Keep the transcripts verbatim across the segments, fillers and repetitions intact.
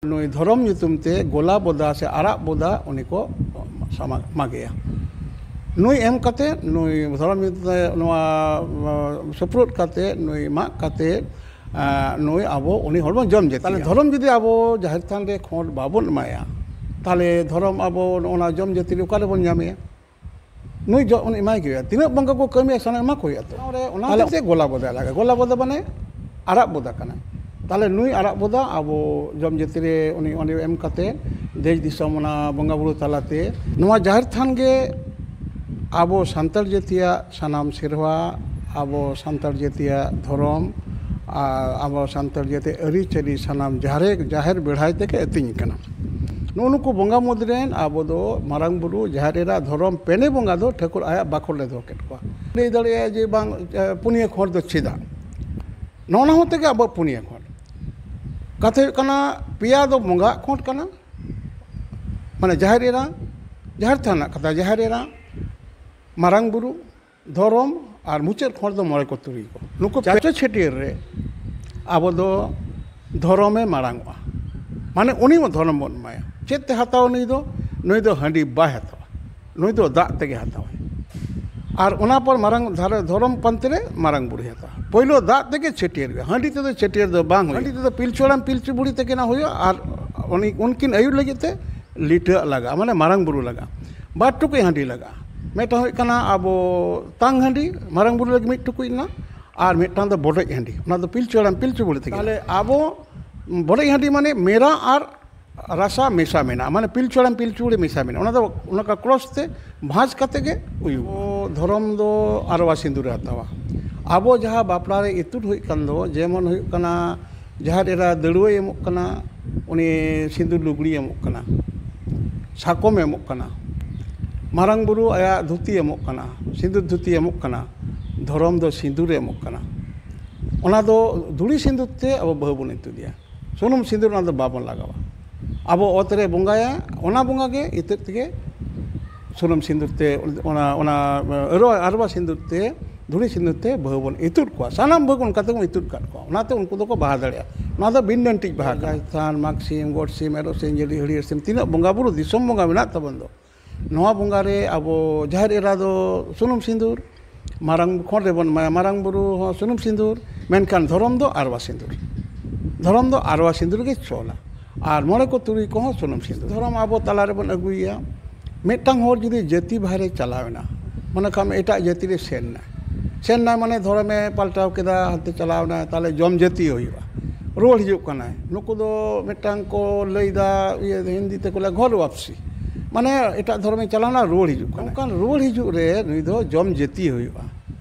ᱱᱩᱭ ᱫᱷᱚᱨᱚᱢ ᱧᱩᱛᱩᱢ ᱛᱮ ᱜᱚᱞᱟ ᱵᱚᱫᱟ ᱥᱮ ᱟᱨᱟᱜ ᱵᱚᱫᱟ ᱩᱱᱤ ᱠᱚ ᱥᱟᱢᱟ-, ᱢᱟᱜᱮᱭᱟ᱾ ᱱᱩᱭ ᱮᱢ ᱠᱟᱛᱮ, ᱱᱩᱭ ᱫᱷᱚᱨᱚᱢ ᱧᱩᱛᱩᱢ ᱛᱮ ᱱᱚᱣᱟ, ᱟᱸ, ᱥᱩᱯᱨᱩᱫ ᱠᱟᱛᱮ, ᱱᱩᱭ ᱢᱟᱜ ᱠᱟᱛᱮ, ᱟᱸ, ᱱᱩᱭ ᱟᱵᱚ ᱩᱱᱤ ᱦᱚᱲ ᱵᱚᱱ ᱡᱚᱢ ᱡᱟᱹᱛᱤᱭᱟ᱾ ᱛᱟᱦᱞᱮ ᱫᱷᱚᱨᱚᱢ ᱡᱩᱫᱤ ᱟᱵᱚ ᱡᱟᱦᱮᱨ ᱛᱷᱟᱱ ᱨᱮ ᱠᱷᱚᱸᱰ ᱵᱟᱵᱚᱱ ᱮᱢᱟᱭᱟ, ᱛᱟᱦᱞᱮ ᱫᱷᱚᱨᱚᱢ ᱟᱵᱚ ᱱᱚᱜᱼᱚ ᱱᱟ ᱡᱚᱢ ᱡᱟᱹᱛᱤ ᱨᱮ ᱚᱠᱟ ᱨᱮᱵᱚᱱ ᱧᱟᱢᱮᱭᱟ? ᱱᱩᱭ ᱡᱚ-, ᱩᱱᱤ ᱮᱢᱟᱭ ᱜᱮ ᱦᱩᱭᱩᱜᱼᱟ᱾ ᱛᱤᱱᱟᱹᱜ ᱵᱚᱸᱜᱟ ᱠᱚ ᱠᱟᱹᱢᱤᱭᱟ, ᱥᱟᱱᱟᱢ ᱮᱢᱟ ᱠᱚ ᱦᱩᱭᱩᱜᱼᱟ ᱛᱚ᱾ ᱚᱱᱟ ᱛᱟᱦᱞᱮ ᱦᱚᱛᱮᱡ ᱛᱮ ᱜᱚᱞᱟ ᱵᱚᱫᱟ ᱞᱟᱜᱟᱜᱼᱟ᱾ ᱜᱚᱞᱟ ᱵᱚᱫᱟ ᱢᱟᱱᱮ ᱟᱨᱟᱜ ᱵᱚᱫᱟ ᱠᱟᱱᱟ᱾ ᱛᱟᱦᱞᱮ ᱱᱩᱭ ᱟᱨᱟᱜ ᱵᱚᱫᱟ ᱟᱵᱚ ᱡᱚᱢ ᱡᱟᱹᱛᱤ ᱨᱮ ᱩᱱᱤ ᱚᱸᱰᱮ ᱮᱢ ᱠᱟᱛᱮ ᱫᱮᱥ ᱫᱤᱥᱚᱢ ᱚᱱᱟ ᱵᱚᱸᱜᱟ ᱵᱩᱨᱩ ᱛᱟᱞᱟᱛᱮ ᱱᱚᱣᱟ ᱡᱟᱦᱮᱨ ᱛᱷᱟᱱ ᱜᱮ ᱟᱵᱚ ᱥᱟᱱᱛᱟᱲ ᱡᱟᱹᱛᱤᱭᱟᱜ ᱥᱟᱱᱟᱢ ᱥᱮᱨᱣᱟ, ᱟᱵᱚ ᱥᱟᱱᱛᱟᱲ ᱡᱟᱹᱛᱤᱭᱟᱜ ᱫᱷᱚᱨᱚᱢ, ᱟᱨ ᱟᱵᱚ ᱥᱟᱱᱛᱟᱲ ᱡᱟᱹᱛᱤ ᱟᱹᱨᱤᱪᱟᱹᱞᱤ ᱥᱟᱱᱟᱢ ᱡᱟᱦᱮᱨ, ᱡᱟᱦᱮᱨ ᱵᱮᱲᱦᱟᱭ ᱛᱮᱜᱮ ᱟᱹᱛᱤᱧ ᱠᱟᱱᱟ᱾ ᱱᱩᱜᱼᱩ ᱱᱩᱠᱩ ᱵᱚᱸᱜᱟ ᱢᱩᱫᱽ ᱨᱮᱱ ᱟᱵᱚ ᱫᱚ ᱢᱟᱨᱟᱝ ᱵᱩᱨᱩ, ᱡᱟᱦᱮᱨ ᱮᱨᱟ, ᱫᱷᱚᱨᱚᱢ ᱯᱮᱱᱮ ᱵᱚᱸᱜᱟ ᱫᱚ ᱴᱷᱟᱹᱠᱩᱨ ᱟᱭᱟᱜ ᱵᱟᱠᱷᱳᱞ ᱨᱮ ᱫᱚᱦᱚ ᱠᱮᱫ ᱠᱚᱣᱟ᱾ ᱞᱟᱹᱭ ᱫᱟᱲᱮᱭᱟᱜᱼᱟ ᱡᱮ ᱵᱟᱝ, ᱮ, ᱯᱩᱱᱭᱟᱹ ᱠᱷᱚᱸᱰ ᱫᱚ ᱪᱮᱫᱟᱜ? ᱱᱚᱜᱼᱚ ᱱᱟ ᱦᱚᱸ ᱛᱮᱜᱮ ᱟᱵᱚ ᱯᱩᱱᱭᱟᱹ ᱠᱷᱚᱸᱰ᱾ ᱠᱟᱛᱷᱟ ᱦᱩᱭᱩᱜ ᱠᱟᱱᱟ, ᱯᱮᱭᱟ ᱫᱚ ᱵᱚᱸᱜᱟᱣᱟᱜ ᱠᱷᱚᱸᱰ ᱠᱟᱱᱟ, ᱢᱟᱱᱮ ᱡᱟᱦᱮᱨ ᱮᱨᱟ, ᱡᱟᱦᱮᱨ ᱛᱷᱟᱱ ᱨᱮᱱᱟᱜ ᱠᱟᱛᱷᱟ, ᱡᱟᱦᱮᱨ ᱮᱨᱟ, ᱢᱟᱨᱟᱝ ᱵᱩᱨᱩ, ᱫᱷᱚᱨᱚᱢ ᱟᱨ ᱢᱩᱪᱟᱹᱫ ᱠᱷᱚᱸᱰ ᱫᱚ ᱢᱚᱬᱮ ᱠᱚ ᱛᱩᱨᱩᱭ ᱠᱚ᱾ ᱱᱩᱠᱩ ᱪᱟᱪᱚ ᱪᱷᱟᱹᱴᱭᱟᱹᱨ ᱨᱮ ᱟᱵᱚ ᱫᱚ ᱫᱷᱚᱨᱚᱢᱮ ᱢᱟᱲᱟᱝᱚᱜᱼᱟ, ᱢᱟᱱᱮ ᱩᱱᱤ ᱦᱚᱸ ᱫᱷᱚᱨᱚᱢ ᱵᱚᱱ ᱮᱢᱟᱭᱟ᱾ ᱪᱮᱫ ᱛᱮ ᱦᱟᱛᱟᱣᱟ ᱱᱩᱭ ᱫᱚ? ᱱᱩᱭ ᱫᱚ ᱦᱟᱺᱰᱤ ᱵᱟᱭ ᱦᱟᱛᱟᱣᱟ, ᱱᱩᱭ ᱫᱚ ᱫᱟᱜ ᱛᱮᱜᱮ ᱦᱟᱛᱟᱣᱟᱭ᱾ ᱟᱨ ᱚᱱᱟ ᱯᱚᱨ ᱢᱟᱨᱟᱝ ᱫᱷᱟᱨᱮ ᱫᱷᱚᱨᱚᱢ ᱯᱟᱱᱛᱮ ᱨᱮ ᱢᱟᱨᱟᱝ ᱵᱩᱨᱩᱭ ᱦᱟᱛᱟᱣᱟ᱾ ᱯᱳᱭᱞᱳ ᱫᱟᱜ ᱛᱮᱜᱮ ᱪᱷᱟᱹᱴᱭᱟᱹᱨ ᱦᱩᱭᱩᱜᱼᱟ, ᱦᱟᱺᱰᱤ ᱛᱮᱫᱚ ᱪᱷᱟᱹᱴᱭᱟᱹᱨ ᱫᱚ ᱵᱟᱝ ᱦᱩᱭᱩᱜᱼᱟ᱾ ᱦᱟᱺᱰᱤ ᱛᱮᱫᱚ ᱯᱤᱞᱪᱩ ᱦᱟᱲᱟᱢ ᱯᱤᱞᱪᱩ ᱵᱩᱲᱦᱤ ᱛᱟᱹᱠᱤᱱᱟᱜ ᱦᱩᱭᱩᱜᱼᱟ, ᱟᱨ ᱩᱱᱤ, ᱩᱱᱠᱤᱱ ᱟᱹᱭᱩᱨ ᱞᱟᱹᱜᱤᱫ ᱛᱮ ᱞᱤᱴᱟᱹᱣᱟᱜ ᱞᱟᱜᱟᱜᱼᱟ, ᱢᱟᱱᱮ ᱢᱟᱨᱟᱝ ᱵᱩᱨᱩ ᱞᱟᱜᱟᱜᱼᱟ᱾ ᱵᱟᱨ ᱴᱩᱠᱩᱡ ᱦᱟᱺᱰᱤ ᱞᱟᱜᱟᱜᱼᱟ᱾ ᱢᱤᱫᱴᱟᱝ ᱦᱩᱭᱩᱜ ᱠᱟᱱᱟ ᱟᱵᱚ ᱛᱟᱝ ᱦᱟᱺᱰᱤ, ᱢᱟᱨᱟᱝ ᱵᱩᱨᱩ ᱞᱟᱹᱜᱤᱫ ᱢᱤᱫ ᱴᱩᱠᱩᱡ ᱨᱮᱱᱟᱜ, ᱟᱨ ᱢᱤᱫᱴᱟᱝ ᱫᱚ ᱵᱚᱰᱚᱡ ᱦᱟᱺᱰᱤ, ᱚᱱᱟ ᱫᱚ ᱯᱤᱞᱪᱩ ᱦᱟᱲᱟᱢ ᱯᱤᱞᱪᱩ ᱵᱩᱲᱦᱤ ᱛᱟᱹᱠᱤᱱ᱾ ᱛᱟᱦᱞᱮ ᱟᱵᱚ ᱵᱚᱰᱚᱡ ᱦᱟᱺᱰᱤ ᱢᱟᱱᱮ ᱢᱮᱨᱟ ᱟᱨ ᱨᱟᱥᱟ ᱢᱮᱥᱟ ᱢᱮᱱᱟᱜᱼᱟ, ᱢᱟᱱᱮ ᱯᱤᱞᱪᱩ ᱦᱟᱲᱟᱢ ᱯᱤᱞᱪᱩ ᱵᱩᱲᱦᱤ ᱢᱮᱥᱟ ᱢᱮᱱᱟᱜᱼᱟ, ᱚᱱᱟ ᱫᱚ ᱚᱱᱟ ᱠᱚ ᱠᱨᱚᱥ ᱛᱮ ᱵᱷᱟᱸᱡᱽ ᱠᱟᱛᱮ ᱜᱮ ᱦᱩᱭᱩᱜᱼᱟ᱾ ᱫᱷᱚᱨᱚᱢ ᱫᱚ ᱟᱨᱣᱟ ᱥᱤᱸᱫᱩᱨᱮ ᱦᱟᱛᱟᱣᱟ᱾ ᱟᱵᱚ ᱡᱟᱦᱟᱸ ᱵᱟᱯᱞᱟ ᱨᱮ ᱤᱛᱩᱫ ᱦᱩᱭᱩᱜ ᱠᱟᱱ ᱫᱚ, ᱡᱮᱢᱚᱱ ᱦᱩᱭᱩᱜ ᱠᱟᱱᱟ, ᱡᱟᱦᱮᱨ ᱮᱨᱟ ᱫᱟᱹᱲᱩᱣᱟᱹᱭ ᱮᱢᱚᱜ ᱠᱟᱱᱟ, ᱩᱱᱤ ᱥᱤᱸᱫᱩᱨ ᱞᱩᱜᱽᱲᱤᱭ ᱮᱢᱚᱜ ᱠᱟᱱᱟ, ᱥᱟᱠᱚᱢᱮ ᱮᱢᱚᱜ ᱠᱟᱱᱟ, ᱢᱟᱨᱟᱝ ᱵᱩᱨᱩ ᱟᱭᱟᱜ ᱫᱷᱩᱛᱤᱭ ᱮᱢᱚᱜ ᱠᱟᱱᱟ, ᱥᱤᱸᱫᱩᱨ ᱫᱷᱩᱛᱤᱭ ᱮᱢᱚᱜ ᱠᱟᱱᱟ, ᱫᱷᱚᱨᱚᱢ ᱫᱚ ᱥᱤᱸᱫᱩᱨᱮ ᱮᱢᱚᱜ ᱠᱟᱱᱟ᱾ ᱚᱱᱟ ᱫᱚ ᱫᱷᱩᱲᱤ ᱥᱤᱸᱫᱩᱨ ᱛᱮ ᱟᱵᱚ ᱵᱟᱹᱦᱩ ᱵᱚᱱ ᱤᱛᱩᱫᱮᱭᱟ᱾ ᱥᱩᱱᱩᱢ ᱥᱤᱸᱫᱩᱨ ᱚᱱᱟ ᱫᱚ ᱵᱟᱵᱚᱱ ᱞᱟᱜᱟᱣᱟ᱾ ᱟᱵᱚ ᱚᱛ ᱨᱮ ᱵᱚᱸᱜᱟᱭᱟ, ᱚᱱᱟ ᱵᱚᱸᱜᱟ ᱜᱮ ᱤᱛᱟᱹᱫ ᱛᱮᱜᱮ ᱥᱩᱱᱩᱢ ᱥᱤᱸᱫᱩᱨ ᱛᱮ, ᱚᱱᱟ, ᱚᱱᱟ ᱟᱨᱣᱟ, ᱟᱨᱣᱟ ᱥᱤᱸᱫᱩᱨ ᱛᱮ, ᱫᱷᱩᱲᱤ ᱥᱤᱸᱫᱩᱨ ᱛᱮ ᱵᱟᱹᱦᱩ ᱵᱚᱱ ᱤᱛᱩᱫ ᱠᱚᱣᱟ᱾ ᱥᱟᱱᱟᱢ ᱵᱟᱹᱦᱩ ᱚᱱᱠᱟ ᱛᱮᱵᱚᱱ ᱤᱛᱩᱫ ᱠᱟᱫ ᱠᱚᱣᱟ᱾ ᱚᱱᱟᱛᱮ ᱩᱱᱠᱩ ᱫᱚᱠᱚ ᱵᱟᱦᱟ ᱫᱟᱲᱮᱭᱟᱜᱼᱟ᱾ ᱱᱚᱣᱟ ᱫᱚ ᱵᱤᱱ ᱰᱟᱹᱱᱴᱤᱡ ᱵᱟᱦᱟ ᱠᱟᱱᱟ᱾ ᱡᱟᱦᱮᱨ ᱛᱷᱟᱱ, ᱢᱟᱜᱽ ᱥᱤᱢ, ᱜᱚᱴ ᱥᱤᱢ, ᱮᱨᱚᱜ ᱥᱤᱢ, ᱡᱟᱹᱰᱤ ᱦᱟᱹᱲᱭᱟᱹᱨ ᱥᱤᱢ, ᱛᱤᱱᱟᱹᱜ ᱵᱚᱸᱜᱟ ᱵᱩᱨᱩ, ᱫᱤᱥᱚᱢ ᱵᱚᱸᱜᱟ ᱢᱮᱱᱟᱜ ᱛᱟᱵᱚᱱ ᱫᱚ, ᱱᱚᱣᱟ ᱵᱚᱸᱜᱟ ᱨᱮ ᱟᱵᱚ ᱡᱟᱦᱮᱨ ᱮᱨᱟ ᱫᱚ ᱥᱩᱱᱩᱢ ᱥᱤᱸᱫᱩᱨ, ᱢᱟᱨᱟᱝ ᱠᱷᱚᱸᱰ ᱨᱮᱵᱚᱱ ᱮᱢᱟᱭᱟ, ᱢᱟᱨᱟᱝ ᱵᱩᱨᱩ ᱦᱚᱸ ᱥᱩᱱᱩᱢ ᱥᱤᱸᱫᱩᱨ, ᱢᱮᱱᱠᱷᱟᱱ ᱫᱷᱚᱨᱚᱢ ᱫᱚ ᱟᱨᱣᱟ ᱥᱤᱸᱫᱩᱨ᱾ ᱫᱷᱚᱨᱚᱢ ᱫᱚ ᱟᱨᱣᱟ ᱥᱤᱸᱫᱩᱨ ᱜᱮ ᱪᱚᱞᱟ᱾ ᱟᱨ ᱢᱚᱬᱮ ᱠᱚ ᱛᱩᱨᱩᱭ ᱠᱚᱦᱚᱸ ᱥᱩᱱᱩᱢ ᱥᱤᱸᱫᱩᱨ᱾ ᱫᱷᱚᱨᱚᱢ ᱟᱵᱚ ᱛᱟᱞᱟ ᱨᱮᱵᱚᱱ ᱟᱹᱜᱩᱭᱮᱭᱟ᱾ ᱢᱤᱫᱴᱟᱝ ᱦᱚᱲ ᱡᱩᱫᱤ ᱡᱟᱹᱛᱤ ᱵᱟᱦᱨᱮ ᱪᱟᱞᱟᱣ ᱮᱱᱟ, ᱢᱚᱱᱮ ᱠᱟᱜ ᱢᱮ ᱮᱴᱟᱜ ᱡᱟᱹᱛᱤ ᱨᱮ ᱥᱮᱱ ᱮᱱᱟᱭ, ᱥᱮᱱ ᱮᱱᱟᱭ ᱢᱟᱱᱮ ᱫᱷᱚᱨᱚᱢᱮ ᱯᱟᱞᱴᱟᱣ ᱠᱮᱫᱟ, ᱦᱟᱱᱛᱮ ᱪᱟᱞᱟᱣ ᱮᱱᱟᱭ, ᱛᱟᱦᱚᱞᱮ ᱡᱚᱢ ᱡᱟᱹᱛᱤ ᱦᱩᱭᱩᱜᱼᱟ, ᱨᱩᱣᱟᱹᱲ ᱦᱤᱡᱩᱜ ᱠᱟᱱᱟᱭ᱾ ᱱᱩᱠᱩ ᱫᱚ ᱢᱤᱫᱴᱟᱝ ᱠᱚ ᱞᱟᱹᱭᱫᱟ, ᱤᱭᱟᱹ, ᱦᱤᱱᱫᱤ ᱛᱮᱠᱚ ᱞᱟᱹᱭᱟ ᱜᱷᱚᱨ ᱣᱟᱯᱥᱤ, ᱢᱟᱱᱮ ᱮᱴᱟᱜ ᱫᱷᱚᱨᱚᱢᱮ ᱪᱟᱞᱟᱣ ᱮᱱᱟ, ᱨᱩᱣᱟᱹᱲ ᱦᱤᱡᱩᱜ ᱠᱟᱱᱟᱭ᱾ ᱚᱱᱠᱟᱱ ᱨᱩᱣᱟᱹᱲ ᱦᱤᱡᱩᱜ ᱨᱮ ᱱᱩᱭ ᱫᱚ ᱡᱚᱢ ᱡᱟᱹᱛᱤ ᱦᱩᱭᱩᱜᱼᱟ᱾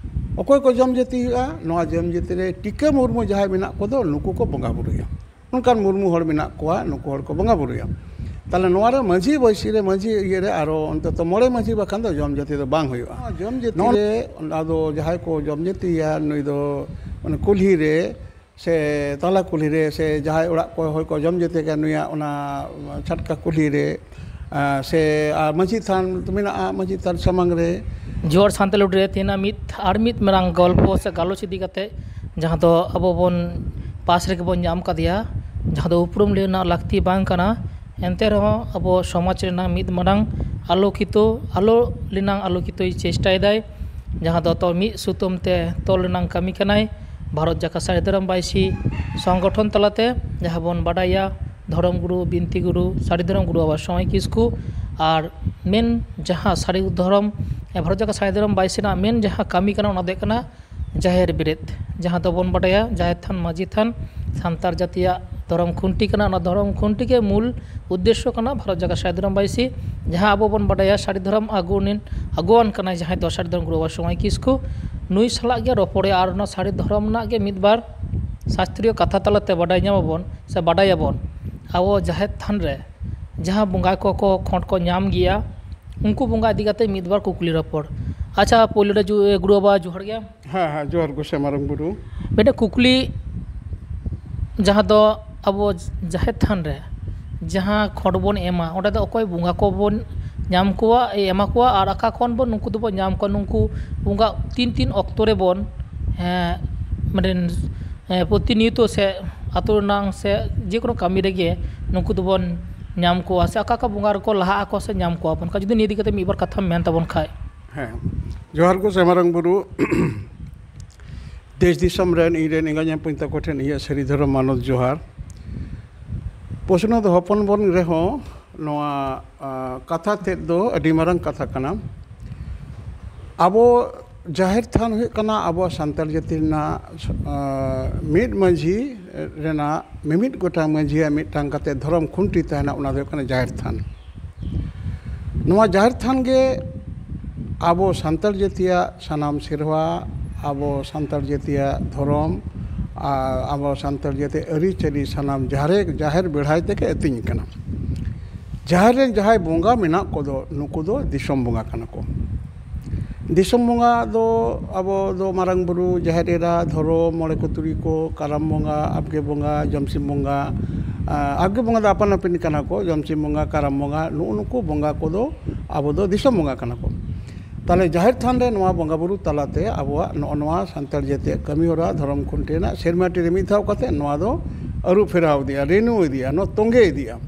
ᱚᱠᱚᱭ ᱠᱚ ᱡᱚᱢ ᱡᱟᱹᱛᱤ ᱦᱩᱭᱩᱜᱼᱟ? ᱱᱚᱣᱟ ᱡᱚᱢ ᱡᱟᱹᱛᱤ ᱨᱮ ᱴᱤᱠᱟᱹ ᱢᱩᱨᱢᱩ ᱡᱟᱦᱟᱸᱭ ᱢᱮᱱᱟᱜ ᱠᱚᱫᱚ, ᱱᱩᱠᱩ ᱠᱚ ᱵᱚᱸᱜᱟ ᱵᱩᱨᱩᱭᱟ᱾ ᱚᱱᱠᱟᱱ ᱢᱩᱨᱢᱩ ᱦᱚᱲ ᱢᱮᱱᱟᱜ ᱠᱚᱣᱟ, ᱱᱩᱠᱩ ᱦᱚᱲ ᱠᱚ ᱵᱚᱸᱜᱟ ᱵᱩᱨᱩᱭᱟ᱾ ᱛᱟᱦᱞᱮ ᱱᱚᱣᱟ ᱨᱮ ᱢᱟᱹᱡᱷᱤ ᱵᱟᱹᱭᱥᱤ ᱨᱮ, ᱢᱟᱹᱡᱷᱤ ᱤᱭᱟᱹ ᱨᱮ ᱟᱨᱚ ᱚᱱᱛᱚᱛᱚ ᱢᱚᱬᱮ ᱢᱟᱹᱡᱷᱤ ᱵᱟᱠᱷᱟᱱ ᱫᱚ ᱡᱚᱢ ᱡᱟᱹᱛᱤ ᱫᱚ ᱵᱟᱝ ᱦᱩᱭᱩᱜᱼᱟ᱾ ᱱᱚᱣᱟ ᱡᱚᱢ ᱡᱟᱹᱛᱤ ᱱᱚᱜᱼᱚ ᱨᱮ ᱟᱫᱚ ᱡᱟᱦᱟᱸᱭ ᱠᱚ ᱡᱚᱢ ᱡᱟᱹᱛᱤᱭᱟ, ᱱᱩᱭ ᱫᱚ ᱢᱟᱱᱮ ᱠᱩᱞᱦᱤ ᱨᱮ ᱥᱮ ᱛᱟᱞᱟ ᱠᱩᱞᱦᱤ ᱨᱮ ᱥᱮ ᱡᱟᱦᱟᱸᱭ ᱚᱲᱟᱜ ᱠᱚ ᱦᱚᱭ ᱠᱚ ᱡᱚᱢ ᱡᱟᱹᱛᱤ ᱠᱟᱱ, ᱱᱩᱭᱟᱜ ᱚᱱᱟ ᱪᱷᱟᱴᱠᱟ ᱠᱩᱞᱦᱤ ᱨᱮ, ᱟᱨ ᱥᱮ ᱟᱨ ᱢᱟᱹᱡᱷᱤ ᱛᱷᱟᱱ ᱢᱮᱱᱟᱜᱼᱟ, ᱢᱟᱹᱡᱷᱤ ᱛᱷᱟᱱ ᱥᱟᱢᱟᱝ ᱨᱮ᱾ ᱡᱚᱦᱟᱨ ᱥᱟᱱᱛᱟᱲ ᱨᱮ ᱛᱮᱦᱮᱧᱟᱜ ᱢᱤᱫ ᱟᱨ ᱢᱤᱫ ᱢᱟᱨᱟᱝ ᱜᱚᱞᱯᱚ ᱥᱮ ᱜᱟᱞᱚᱪ ᱤᱫᱤ ᱠᱟᱛᱮ, ᱡᱟᱦᱟᱸ ᱫᱚ ᱟᱵᱚ ᱵᱚᱱ ᱯᱟᱥ ᱨᱮᱜᱮ ᱵᱚᱱ ᱧᱟᱢ ᱠᱟᱫᱮᱭᱟ, ᱡᱟᱦᱟᱸ ᱫᱚ ᱩᱯᱨᱩᱢ ᱞᱟᱹᱭ ᱨᱮᱱᱟᱜ ᱞᱟᱹᱠᱛᱤ ᱵᱟᱝ ᱠᱟᱱᱟ᱾ ᱮᱱᱛᱮ ᱨᱮᱦᱚᱸ ᱟᱵᱚ ᱥᱚᱢᱟᱡᱽ ᱨᱮᱱᱟᱜ ᱢᱤᱫ ᱢᱟᱨᱟᱝ ᱟᱞᱳᱠᱤᱛᱚ, ᱟᱞᱳ ᱨᱮᱱᱟᱜ ᱟᱞᱳᱠᱤᱛᱚᱭ ᱪᱮᱥᱴᱟᱭᱮᱫᱟᱭ, ᱡᱟᱦᱟᱸ ᱫᱚ ᱛᱚ ᱢᱤᱫ ᱥᱩᱛᱟᱹᱢ ᱛᱮ ᱛᱚᱞ ᱨᱮᱱᱟᱜ ᱠᱟᱹᱢᱤ ᱠᱟᱱᱟᱭ᱾ ᱵᱷᱟᱨᱚᱛ ᱡᱟᱠᱟᱛ ᱥᱟᱹᱨᱤ ᱫᱷᱚᱨᱚᱢ ᱵᱟᱭᱥᱤ ᱥᱚᱝᱜᱚᱴᱷᱚᱱ ᱛᱟᱞᱟᱛᱮ, ᱡᱟᱦᱟᱸ ᱵᱚᱱ ᱵᱟᱰᱟᱭᱟ ᱫᱷᱚᱨᱚᱢ ᱜᱩᱨᱩ, ᱵᱤᱱᱛᱤ ᱜᱩᱨᱩ, ᱥᱟᱹᱨᱤ ᱫᱷᱚᱨᱚᱢ ᱜᱩᱨᱩ ᱵᱟᱵᱟ ᱥᱚᱢᱟᱭ ᱠᱤᱥᱠᱩ᱾ ᱟᱨ ᱢᱮᱱ ᱡᱟᱦᱟᱸ ᱥᱟᱹᱨᱤ ᱫᱷᱚᱨᱚᱢ, ᱵᱷᱟᱨᱚᱛ ᱡᱟᱠᱟᱛ ᱥᱟᱹᱨᱤ ᱫᱷᱚᱨᱚᱢ ᱵᱟᱭᱥᱤ ᱨᱮᱱᱟᱜ ᱢᱮᱱ ᱡᱟᱦᱟᱸ ᱠᱟᱹᱢᱤ ᱠᱟᱱᱟ, ᱚᱱᱟ ᱫᱚ ᱦᱩᱭᱩᱜ ᱠᱟᱱᱟ ᱡᱟᱦᱮᱨ ᱵᱮᱨᱮᱫ, ᱡᱟᱦᱟᱸ ᱫᱚᱵᱚᱱ ᱵᱟᱰᱟᱭᱟ ᱡᱟᱦᱮᱨ ᱛᱷᱟᱱ, ᱢᱟᱹᱡᱷᱤ ᱛᱷᱟᱱ ᱥᱟᱱᱛᱟᱲ ᱡᱟᱹᱛᱤᱭᱟᱜ ᱫᱷᱚᱨᱚᱢ ᱠᱷᱩᱱᱴᱤ ᱠᱟᱱᱟ᱾ ᱚᱱᱟ ᱫᱷᱚᱨᱚᱢ ᱠᱷᱩᱱᱴᱤ ᱜᱮ ᱢᱩᱞ ᱩᱫᱽᱫᱮᱥᱥᱚ ᱠᱟᱱᱟ ᱵᱷᱟᱨᱚᱛ ᱡᱟᱠᱟᱛ ᱥᱟᱹᱨᱤ ᱫᱷᱚᱨᱚᱢ ᱵᱟᱭᱥᱤ, ᱡᱟᱦᱟᱸ ᱟᱵᱚ ᱵᱚᱱ ᱵᱟᱰᱟᱭᱟ ᱥᱟᱹᱨᱤ ᱫᱷᱚᱨᱚᱢ ᱟᱹᱜᱩᱣᱟᱹᱱᱤᱡ, ᱟᱹᱜᱩᱣᱟᱹᱱ ᱠᱟᱱᱟᱭ ᱡᱟᱦᱟᱸᱭ ᱫᱚ ᱥᱟᱹᱨᱤ ᱫᱷᱚᱨᱚᱢ ᱜᱩᱨᱩ ᱵᱟᱵᱟ ᱥᱚᱢᱟᱭ ᱠᱤᱥᱠᱩ᱾ ᱱᱩᱭ ᱥᱟᱞᱟᱜ ᱜᱮ ᱨᱚᱯᱚᱲᱮ ᱟᱨ ᱚᱱᱟ ᱥᱟᱹᱨᱤ ᱫᱷᱚᱨᱚᱢ ᱨᱮᱱᱟᱜ ᱜᱮ ᱢᱤᱫ ᱵᱟᱨ ᱥᱟᱥᱛᱨᱤᱭᱚ ᱠᱟᱛᱷᱟ ᱛᱟᱞᱟᱛᱮ ᱵᱟᱰᱟᱭ ᱧᱟᱢᱟᱵᱚᱱ ᱥᱮ ᱵᱟᱰᱟᱭᱟᱵᱚᱱ, ᱟᱵᱚ ᱡᱟᱦᱮᱨ ᱛᱷᱟᱱ ᱨᱮ ᱡᱟᱦᱟᱸ ᱵᱚᱸᱜᱟ ᱠᱚᱠᱚ ᱠᱷᱚᱸᱰ ᱠᱚ ᱧᱟᱢ ᱜᱮᱭᱟ, ᱩᱱᱠᱩ ᱵᱚᱸᱜᱟ ᱤᱫᱤ ᱠᱟᱛᱮ ᱢᱤᱫ ᱵᱟᱨ ᱠᱩᱠᱞᱤ ᱨᱚᱯᱚᱲ᱾ ᱟᱪᱪᱷᱟ, ᱯᱳᱭᱞᱳ ᱨᱮ ᱡᱩ-, ᱜᱩᱨᱩ ᱵᱟᱵᱟ ᱡᱚᱦᱟᱨ ᱜᱮ᱾ ᱦᱮᱸ, ᱦᱮᱸ, ᱡᱚᱦᱟᱨ ᱜᱚᱸᱥᱟᱭ ᱢᱟᱨᱟᱝ ᱵᱩᱨᱩ᱾ ᱢᱤᱫᱴᱮᱱ ᱠᱩᱠᱞᱤ, ᱡᱟᱦᱟᱸ ᱫᱚ ᱟᱵᱚ ᱡᱟᱦᱮᱨ ᱛᱷᱟᱱ ᱨᱮ ᱡᱟᱦᱟᱸ ᱠᱷᱚᱸᱰ ᱵᱚᱱ ᱮᱢᱟ, ᱚᱸᱰᱮ ᱫᱚ ᱚᱠᱚᱭ ᱵᱚᱸᱜᱟ ᱠᱚᱵᱚᱱ ᱧᱟᱢ ᱠᱚᱣᱟ, ᱮ, ᱮᱢᱟ ᱠᱚᱣᱟ, ᱟᱨ ᱚᱠᱟ ᱠᱷᱚᱱ ᱵᱚᱱ ᱱᱩᱠᱩ ᱫᱚᱵᱚᱱ ᱧᱟᱢ ᱠᱚᱣᱟ? ᱱᱩᱠᱩ ᱵᱚᱸᱜᱟ ᱛᱤᱱ ᱛᱤᱱ ᱚᱠᱛᱚ ᱨᱮᱵᱚᱱ, ᱮᱸ, ᱢᱤᱫᱴᱮᱱ, ᱮᱸ, ᱯᱨᱚᱛᱤᱱᱤᱭᱚᱛᱚ ᱥᱮ ᱟᱹᱛᱩ ᱨᱮᱱᱟᱝ ᱥᱮ ᱡᱮᱠᱳᱱᱳ ᱠᱟᱹᱢᱤ ᱨᱮᱜᱮ ᱱᱩᱠᱩ ᱫᱚᱵᱚᱱ ᱧᱟᱢ ᱠᱚᱣᱟ, ᱥᱮ ᱚᱠᱟ ᱚᱠᱟ ᱵᱚᱸᱜᱟ ᱨᱮᱠᱚ ᱞᱟᱦᱟᱜ ᱟᱠᱚ ᱥᱮ ᱧᱟᱢ ᱠᱚᱣᱟ ᱵᱚᱱ? ᱚᱱᱠᱟ ᱡᱩᱫᱤ ᱱᱤᱭᱟᱹ ᱤᱫᱤ ᱠᱟᱛᱮ ᱢᱤᱫ ᱵᱟᱨ ᱠᱟᱛᱷᱟᱢ ᱢᱮᱱ ᱛᱟᱵᱚᱱ ᱠᱷᱟᱡ᱾ ᱦᱮᱸ, ᱡᱚᱦᱟᱨ ᱜᱚ ᱥᱮ ᱢᱟᱨᱟᱝ ᱵᱩᱨᱩ᱾ ᱫᱮᱥ ᱫᱤᱥᱚᱢ ᱨᱮᱱ ᱤᱧ ᱨᱮᱱ ᱮᱸᱜᱟᱧ ᱟᱯᱟᱧ ᱛᱟᱠᱚ ᱴᱷᱮᱱ ᱤᱧᱟᱹᱜ ᱥᱟᱹᱨᱤ ᱫᱷᱚᱨᱚᱢ ᱢᱟᱱᱚᱛ ᱡᱚᱦᱟᱨ᱾ ᱯᱨᱚᱥᱱᱚ ᱫᱚ ᱦᱚᱯᱚᱱ ᱵᱚᱱ ᱨᱮᱦᱚᱸ, ᱱᱚᱣᱟ ᱟ, ᱠᱟᱛᱷᱟ ᱛᱮᱫ ᱫᱚ ᱟᱹᱰᱤ ᱢᱟᱨᱟᱝ ᱠᱟᱛᱷᱟ ᱠᱟᱱᱟ᱾ ᱟᱵᱚ ᱡᱟᱦᱮᱨ ᱛᱷᱟᱱ ᱦᱩᱭᱩᱜ ᱠᱟᱱᱟ ᱟᱵᱚ ᱥᱟᱱᱛᱟᱲ ᱡᱟᱹᱛᱤ ᱨᱮᱱᱟᱜ ᱟ, ᱢᱤᱫ ᱢᱟᱹᱡᱷᱤ ᱨᱮᱱᱟᱜ ᱢᱤᱢᱤᱫ ᱜᱚᱴᱟᱝ ᱢᱟᱹᱡᱷᱤᱭᱟᱜ ᱢᱤᱫᱴᱟᱝ ᱠᱟᱛᱮ ᱫᱷᱚᱨᱚᱢ ᱠᱷᱩᱱᱴᱤ ᱛᱟᱦᱮᱱᱟ, ᱚᱱᱟ ᱫᱚ ᱦᱩᱭᱩᱜ ᱠᱟᱱᱟ ᱡᱟᱦᱮᱨ ᱛᱷᱟᱱ᱾ ᱱᱚᱣᱟ ᱡᱟᱦᱮᱨ ᱛᱷᱟᱱ ᱜᱮ ᱟᱵᱚ ᱥᱟᱱᱛᱟᱲ ᱡᱟᱹᱛᱤᱭᱟᱜ ᱥᱟᱱᱟᱢ ᱥᱮᱨᱣᱟ, ᱟᱵᱚ ᱥᱟᱱᱛᱟᱲ ᱡᱟᱹᱛᱤᱭᱟᱜ ᱫᱷᱚᱨᱚᱢ, ᱟᱨ ᱟᱵᱚ ᱥᱟᱱᱛᱟᱲ ᱡᱟᱹᱛᱤᱭᱟᱜ ᱟᱹᱨᱤᱪᱟᱹᱞᱤ ᱥᱟᱱᱟᱢ ᱡᱟᱦᱮᱨ, ᱡᱟᱦᱮᱨ ᱵᱮᱲᱦᱟᱭ ᱛᱮᱜᱮ ᱟᱹᱛᱤᱧ ᱠᱟᱱᱟ᱾ ᱡᱟᱦᱮᱨ ᱨᱮᱱ ᱡᱟᱦᱟᱸᱭ ᱵᱚᱸᱜᱟ ᱢᱮᱱᱟᱜ ᱠᱚᱫᱚ, ᱱᱩᱠᱩ ᱫᱚ ᱫᱤᱥᱚᱢ ᱵᱚᱸᱜᱟ ᱠᱟᱱᱟ ᱠᱚ᱾ ᱫᱤᱥᱚᱢ ᱵᱚᱸᱜᱟ ᱫᱚ ᱟᱵᱚ ᱫᱚ ᱢᱟᱨᱟᱝ ᱵᱩᱨᱩ, ᱡᱟᱦᱮᱨ ᱮᱨᱟ, ᱫᱷᱚᱨᱚᱢ, ᱢᱚᱬᱮ ᱠᱚ ᱛᱩᱨᱩᱭ ᱠᱚ, ᱠᱟᱨᱟᱢ ᱵᱚᱸᱜᱟ, ᱟᱵᱜᱮ ᱵᱚᱸᱜᱟ, ᱡᱚᱢᱥᱤᱢ ᱵᱚᱸᱜᱟ, ᱟ, ᱟᱵᱜᱮ ᱵᱚᱸᱜᱟ ᱫᱚ ᱟᱯᱟᱱ ᱟᱹᱯᱤᱱ ᱠᱟᱱᱟ ᱠᱚ, ᱡᱚᱢᱥᱤᱢ ᱵᱚᱸᱜᱟ, ᱠᱟᱨᱟᱢ ᱵᱚᱸᱜᱟ, ᱱᱩᱜᱼᱩ ᱱᱩᱠᱩ ᱵᱚᱸᱜᱟ ᱠᱚᱫᱚ ᱟᱵᱚ ᱫᱚ ᱫᱤᱥᱚᱢ ᱵᱚᱸᱜᱟ ᱠᱟᱱᱟ ᱠᱚ᱾ ᱛᱟᱦᱚᱞᱮ ᱡᱟᱦᱮᱨ ᱛᱷᱟᱱ ᱨᱮ ᱱᱚᱣᱟ ᱵᱚᱸᱜᱟ ᱵᱩᱨᱩ ᱛᱟᱞᱟᱛᱮ ᱟᱵᱚᱣᱟᱜ ᱱᱚᱜᱼᱚ ᱱᱚᱣᱟ ᱥᱟᱱᱛᱟᱲ ᱡᱟᱹᱛᱤᱭᱟᱜ ᱠᱟᱹᱢᱤ ᱦᱚᱨᱟ, ᱫᱷᱚᱨᱚᱢ ᱠᱷᱩᱱᱴᱤ ᱨᱮᱱᱟᱜ ᱥᱮᱨᱢᱟ ᱴᱤ ᱨᱮ ᱢᱤᱫ ᱫᱷᱟᱣ ᱠᱟᱛᱮ ᱱᱚᱣᱟ ᱫᱚ ᱟᱹᱨᱩ ᱯᱷᱮᱨᱟᱣ ᱤᱫᱤᱜᱼᱟ, ᱨᱤᱱᱤᱣ ᱤᱫᱤᱜᱼᱟ, ᱱᱚᱣᱟ ᱛᱚᱸᱜᱮ ᱤᱫᱤᱜᱼᱟ᱾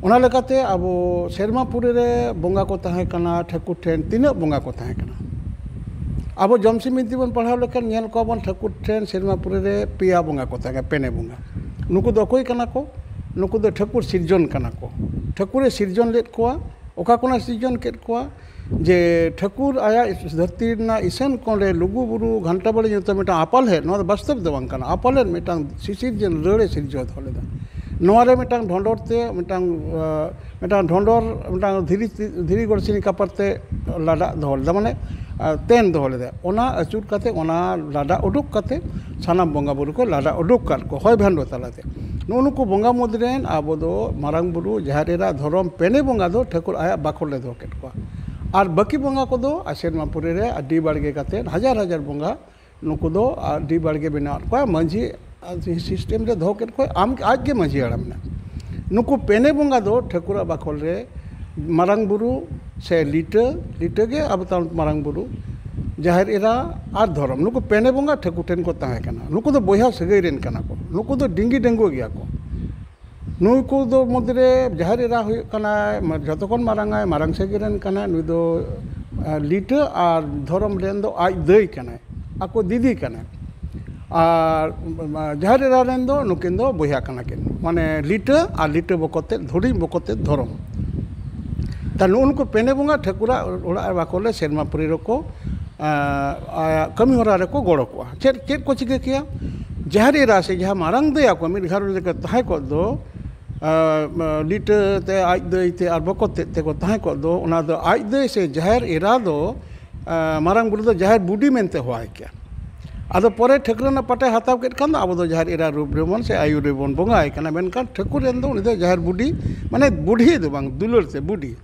ᱚᱱᱟ ᱞᱮᱠᱟᱛᱮ ᱟᱵᱚ ᱥᱮᱨᱢᱟ ᱯᱩᱨᱤ ᱨᱮ ᱵᱚᱸᱜᱟ ᱠᱚ ᱛᱟᱦᱮᱸ ᱠᱟᱱᱟ, ᱴᱷᱟᱹᱠᱩᱨ ᱴᱷᱮᱱ ᱛᱤᱱᱟᱹᱜ ᱵᱚᱸᱜᱟ ᱠᱚ ᱛᱟᱦᱮᱸ ᱠᱟᱱᱟ? ᱟᱵᱚ ᱡᱚᱢᱥᱤᱢ ᱵᱤᱱᱛᱤ ᱵᱚᱱ ᱯᱟᱲᱦᱟᱣ ᱞᱮᱠᱷᱟᱱ ᱧᱮᱞ ᱠᱚᱣᱟ ᱵᱚᱱ, ᱴᱷᱟᱹᱠᱩᱨ ᱴᱷᱮᱱ ᱥᱮᱨᱢᱟ ᱯᱩᱨᱤ ᱨᱮ ᱯᱮᱭᱟ ᱵᱚᱸᱜᱟ ᱠᱚ ᱛᱟᱦᱮᱸ ᱠᱟᱱᱟ, ᱯᱮᱱᱮ ᱵᱚᱸᱜᱟ᱾ ᱱᱩᱠᱩ ᱫᱚ ᱚᱠᱚᱭ ᱠᱟᱱᱟ ᱠᱚ? ᱱᱩᱠᱩ ᱫᱚ ᱴᱷᱟᱹᱠᱩᱨ ᱥᱤᱨᱡᱚᱱ ᱠᱟᱱᱟ ᱠᱚ᱾ ᱴᱷᱟᱹᱠᱩᱨᱮ ᱥᱤᱨᱡᱚᱱ ᱞᱮᱫ ᱠᱚᱣᱟ᱾ ᱚᱠᱟ ᱠᱷᱚᱱᱟᱜ ᱥᱤᱨᱡᱚᱱ ᱠᱮᱫ ᱠᱚᱣᱟ? ᱡᱮ ᱴᱷᱟᱹᱠᱩᱨ ᱟᱭᱟᱜ ᱫᱷᱟᱹᱨᱛᱤ ᱨᱮᱱᱟᱜ ᱤᱥᱟᱹᱱ ᱠᱚᱬ ᱨᱮ ᱞᱩᱜᱩ ᱵᱩᱨᱩ ᱜᱷᱟᱱᱴᱟ ᱵᱟᱲᱮ ᱧᱩᱛᱩᱢ ᱢᱤᱫᱴᱟᱝ ᱟᱯᱟᱞᱦᱮᱫ, ᱱᱚᱣᱟ ᱫᱚ ᱵᱟᱥᱛᱚᱵ ᱫᱚ ᱵᱟᱝ ᱠᱟᱱᱟ, ᱟᱯᱟᱞᱦᱮᱫ ᱢᱤᱫᱴᱟᱝ ᱥᱤᱥᱤᱨᱡᱟᱹᱣ ᱨᱟᱹᱲᱮ ᱥᱤᱨᱡᱟᱹᱣ ᱫᱚᱦᱚ ᱞᱮᱫᱟ᱾ ᱱᱚᱣᱟ ᱨᱮ ᱢᱤᱫᱴᱟᱝ ᱰᱷᱚᱸᱰᱚᱨ ᱛᱮ ᱢᱤᱫᱴᱟᱝ, ᱟ, ᱢᱤᱫᱴᱟᱝ ᱰᱷᱚᱸᱰᱚᱨ, ᱢᱤᱫᱴᱟᱝ ᱫᱷᱤᱨᱤ, ᱫᱷᱤᱨᱤ ᱜᱚᱲᱥᱤᱱᱤ ᱠᱟᱯᱟᱨ ᱛᱮ ᱞᱟᱰᱟᱜ ᱫᱚᱦᱚ ᱞᱮᱫᱟ, ᱢᱟᱱᱮ, ᱟ, ᱛᱮᱱ ᱫᱚᱦᱚ ᱞᱮᱫᱟ᱾ ᱚᱱᱟ ᱟᱹᱪᱩᱨ ᱠᱟᱛᱮ, ᱚᱱᱟ ᱞᱟᱰᱟ ᱩᱰᱩᱠ ᱠᱟᱛᱮ ᱥᱟᱱᱟᱢ ᱵᱚᱸᱜᱟ ᱵᱩᱨᱩ ᱠᱚ ᱞᱟᱰᱟ ᱩᱰᱩᱠ ᱠᱟᱫ ᱠᱚ ᱦᱚᱭ ᱵᱷᱟᱱᱰᱚ ᱛᱟᱞᱟᱛᱮ᱾ ᱱᱩᱜᱼᱩ ᱱᱩᱠᱩ ᱵᱚᱸᱜᱟ ᱢᱩᱫᱽ ᱨᱮᱱ ᱟᱵᱚ ᱫᱚ ᱢᱟᱨᱟᱝ ᱵᱩᱨᱩ, ᱡᱟᱦᱮᱨ ᱮᱨᱟ, ᱫᱷᱚᱨᱚᱢ ᱯᱮᱱᱮ ᱵᱚᱸᱜᱟ ᱫᱚ ᱴᱷᱟᱹᱠᱩᱨ ᱟᱭᱟᱜ ᱵᱟᱠᱷᱳᱞ ᱨᱮ ᱫᱚᱦᱚ ᱠᱮᱫ ᱠᱚᱣᱟ᱾ ᱟᱨ ᱵᱟᱹᱠᱤ ᱵᱚᱸᱜᱟ ᱠᱚᱫᱚ ᱟᱥᱮᱨᱢᱟ ᱯᱩᱨᱤ ᱨᱮ ᱟᱹᱰᱤ ᱵᱟᱲᱜᱮ ᱠᱟᱛᱮ ᱦᱟᱡᱟᱨ ᱦᱟᱡᱟᱨ ᱵᱚᱸᱜᱟ ᱱᱩᱠᱩ ᱫᱚ ᱟᱹᱰᱤ ᱵᱟᱲᱜᱮ ᱵᱮᱱᱟᱣᱟᱫ ᱠᱚᱣᱟ᱾ ᱢᱟᱹᱡᱷᱤ ᱥᱤᱥᱴᱮᱢ ᱨᱮ ᱫᱚᱦᱚ ᱠᱮᱫ ᱠᱚᱣᱟ, ᱟᱢ ᱟᱡ ᱜᱮ ᱢᱟᱹᱡᱷᱤ ᱦᱟᱲᱟᱢ ᱮᱱᱟ᱾ ᱱᱩᱠᱩ ᱯᱮᱱᱮ ᱵᱚᱸᱜᱟ ᱫᱚ ᱴᱷᱟᱹᱠᱩᱨᱟᱜ ᱵᱟᱠᱷᱳᱞ ᱨᱮ ᱢᱟᱨᱟᱝ ᱵᱩᱨᱩ ᱥᱮ ᱞᱤᱴᱟᱹ, ᱞᱤᱴᱟᱹ ᱜᱮ ᱟᱵᱚ ᱛᱟᱵᱚᱱ ᱢᱟᱨᱟᱝ ᱵᱩᱨᱩ, ᱡᱟᱦᱮᱨ ᱮᱨᱟ ᱟᱨ ᱫᱷᱚᱨᱚᱢ, ᱱᱩᱠᱩ ᱯᱮᱱᱮ ᱵᱚᱸᱜᱟ ᱴᱷᱟᱹᱠᱩᱨ ᱴᱷᱮᱱ ᱠᱚ ᱛᱟᱦᱮᱸ ᱠᱟᱱᱟ᱾ ᱱᱩᱠᱩ ᱫᱚ ᱵᱚᱭᱦᱟ ᱥᱟᱹᱜᱟᱹᱭ ᱨᱮᱱ ᱠᱟᱱᱟ ᱠᱚ, ᱱᱩᱠᱩ ᱫᱚ ᱰᱤᱝᱜᱤ ᱰᱟᱹᱝᱜᱩᱣᱟᱹ ᱜᱮᱭᱟ ᱠᱚ᱾ ᱱᱩᱠᱩ ᱫᱚ ᱢᱩᱫᱽᱨᱮ ᱡᱟᱦᱮᱨ ᱮᱨᱟ ᱦᱩᱭᱩᱜ ᱠᱟᱱᱟᱭ, ᱢᱟ-, ᱡᱷᱚᱛᱚ ᱠᱷᱚᱱ ᱢᱟᱨᱟᱝ ᱟᱭ, ᱢᱟᱨᱟᱝ ᱥᱟᱹᱜᱟᱹᱭ ᱨᱮᱱ ᱠᱟᱱᱟᱭ ᱱᱩᱭ ᱫᱚ, ᱟᱸ, ᱞᱤᱴᱟᱹ, ᱟᱨ ᱫᱷᱚᱨᱚᱢ ᱨᱮᱱ ᱫᱚ ᱟᱡ ᱫᱟᱹᱭ ᱠᱟᱱᱟᱭ, ᱟᱠᱚ ᱫᱤᱫᱤ ᱠᱟᱱᱟᱭ᱾ ᱟᱨ, ᱟᱸ, ᱡᱟᱦᱮᱨ ᱮᱨᱟ ᱨᱮᱱ ᱫᱚ ᱱᱩᱠᱤᱱ ᱫᱚ ᱵᱚᱭᱦᱟ ᱠᱟᱱᱟ ᱠᱤᱱ, ᱢᱟᱱᱮ ᱞᱤᱴᱟᱹ ᱟᱨ ᱞᱤᱴᱟᱹ ᱵᱚᱠᱚᱛ ᱛᱮᱫ, ᱦᱩᱰᱤᱧ ᱵᱚᱠᱚᱛ ᱛᱮᱫ ᱫᱷᱚᱨᱚᱢ᱾ ᱛᱟ ᱱᱩᱜᱼᱩ ᱱᱩᱠᱩ ᱯᱮᱱᱮ ᱵᱚᱸᱜᱟ ᱴᱷᱟᱹᱠᱩᱨᱟᱜ ᱚᱲᱟᱜ ᱨᱮ ᱵᱟᱠᱚ ᱞᱮ ᱥᱮᱨᱢᱟ ᱯᱩᱨᱤ ᱨᱮᱠᱚ, ᱟᱸ, ᱟᱭᱟᱜ ᱠᱟᱹᱢᱤ ᱦᱚᱨᱟ ᱨᱮᱠᱚ ᱜᱚᱲᱚ ᱠᱚᱜᱼᱟ᱾ ᱪᱮᱫ, ᱪᱮᱫ ᱠᱚ ᱪᱤᱠᱟᱹ ᱠᱮᱭᱟ? ᱡᱟᱦᱮᱨ ᱮᱨᱟ ᱥᱮ ᱡᱟᱦᱟᱸ ᱢᱟᱨᱟᱝ ᱫᱟᱹᱭᱟ ᱠᱚ ᱢᱤᱫ ᱜᱷᱟᱨᱚᱸᱡᱽ ᱨᱮᱠᱚ ᱛᱟᱦᱮᱸ ᱠᱚᱜ ᱫᱚ, ᱟᱸ, ᱞᱤᱴᱟᱹ ᱛᱮ, ᱟᱡ ᱫᱟᱹᱭ ᱛᱮ ᱟᱨ ᱵᱚᱠᱚᱛ ᱛᱮᱫ ᱛᱮᱠᱚ ᱛᱟᱦᱮᱸ ᱠᱚᱜ ᱫᱚ, ᱚᱱᱟ ᱫᱚ ᱟᱡ ᱫᱟᱹᱭ ᱥᱮ ᱡᱟᱦᱮᱨ ᱮᱨᱟ ᱫᱚ, ᱟᱸ, ᱢᱟᱨᱟᱝ ᱵᱩᱨᱩ ᱫᱚ ᱡᱟᱦᱮᱨ ᱵᱩᱰᱤ ᱢᱮᱱᱛᱮ ᱦᱚᱦᱚᱣᱟᱭ ᱠᱮᱭᱟ᱾ ᱟᱫᱚ ᱯᱚᱨᱮ ᱴᱷᱟᱹᱠᱨᱟᱹᱱ ᱨᱮᱱᱟᱜ ᱯᱟᱴᱮ ᱦᱟᱛᱟᱣ ᱠᱮᱫ ᱠᱷᱟᱱ ᱫᱚ ᱟᱵᱚ ᱫᱚ ᱡᱟᱦᱮᱨ ᱮᱨᱟ ᱨᱩᱯ ᱨᱮᱵᱚᱱ ᱥᱮ ᱟᱭᱩᱨ ᱨᱮᱵᱚᱱ ᱵᱚᱸᱜᱟᱭ ᱠᱟᱱᱟ, ᱢᱮᱱᱠᱷᱟᱱ ᱴᱷᱟᱹᱠᱩᱨ ᱨᱮᱱ ᱫᱚ ᱩᱱᱤ ᱫᱚ ᱡᱟᱦᱮᱨ ᱵᱩᱰᱤ, ᱢᱟᱱᱮ ᱵᱩᱰᱷᱤ ᱫᱚ ᱵᱟᱝ, ᱫᱩᱞᱟᱹᱲ ᱛᱮ ᱵᱩᱰᱤ᱾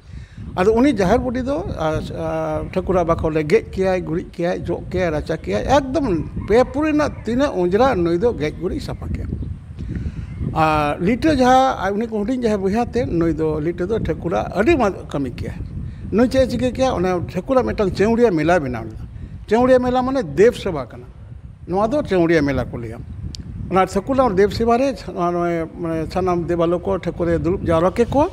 ᱟᱫᱚ ᱩᱱᱤ ᱡᱟᱦᱮᱨ ᱵᱩᱰᱷᱤ ᱫᱚ, ᱟᱨ, ᱟᱨ, ᱴᱷᱟᱹᱠᱩᱨᱟᱜ ᱵᱟᱠᱷᱳᱞ ᱨᱮ ᱜᱮᱡ ᱠᱮᱭᱟᱭ, ᱜᱩᱨᱤᱡ ᱠᱮᱭᱟᱭ, ᱡᱚᱜ ᱠᱮᱭᱟᱭ, ᱨᱟᱪᱟ ᱠᱮᱭᱟᱭ, ᱮᱠᱫᱚᱢ ᱯᱮ ᱯᱩᱨᱤ ᱨᱮᱱᱟᱜ ᱛᱤᱱᱟᱹᱜ ᱚᱸᱡᱽᱨᱟ ᱱᱩᱭ ᱫᱚ ᱜᱮᱡ ᱜᱩᱨᱤᱡ ᱥᱟᱯᱷᱟ ᱠᱮᱭᱟ᱾ ᱟᱨ ᱞᱤᱴᱟᱹ ᱡᱟᱦᱟᱸ ᱟᱡ ᱩᱱᱤ ᱠᱚ ᱦᱩᱰᱤᱧ ᱡᱟᱦᱟᱸᱭ ᱵᱚᱭᱦᱟ ᱛᱮ, ᱱᱩᱭ ᱫᱚ ᱞᱤᱴᱟᱹ ᱫᱚ ᱴᱷᱟᱹᱠᱩᱨᱟᱜ ᱟᱹᱰᱤ ᱢᱚᱡᱽ ᱠᱟᱹᱢᱤ ᱠᱮᱭᱟ᱾ ᱱᱩᱭ ᱪᱮᱫ ᱮ ᱪᱤᱠᱟᱹ ᱠᱮᱭᱟ? ᱚᱱᱟ ᱴᱷᱟᱹᱠᱩᱨᱟᱜ ᱢᱤᱫᱴᱟᱝ ᱪᱟᱹᱣᱲᱤᱭᱟᱹ ᱢᱮᱞᱟ ᱵᱮᱱᱟᱣ ᱞᱮᱫᱟ᱾ ᱪᱟᱹᱣᱲᱤᱭᱟᱹ ᱢᱮᱞᱟ ᱢᱟᱱᱮ ᱫᱮᱵᱽ ᱥᱮᱵᱟ ᱠᱟᱱᱟ᱾ ᱱᱚᱣᱟ ᱫᱚ ᱪᱟᱹᱣᱲᱤᱭᱟᱹ ᱢᱮᱞᱟ ᱠᱚ ᱞᱟᱹᱭᱟ᱾ ᱚᱱᱟ ᱴᱷᱟᱹᱠᱩᱨ ᱫᱮᱵᱽ ᱥᱮᱵᱟ ᱨᱮ ᱱᱚᱜᱼᱚᱭ ᱢᱟᱱᱮ ᱥᱟᱱᱟᱢ ᱫᱮᱵᱟᱞᱳᱠ ᱠᱚ ᱴᱷᱟᱹᱠᱩᱨᱮ ᱫᱩᱲᱩᱵ ᱡᱟᱣᱨᱟ ᱠᱮᱠᱚᱣᱟ᱾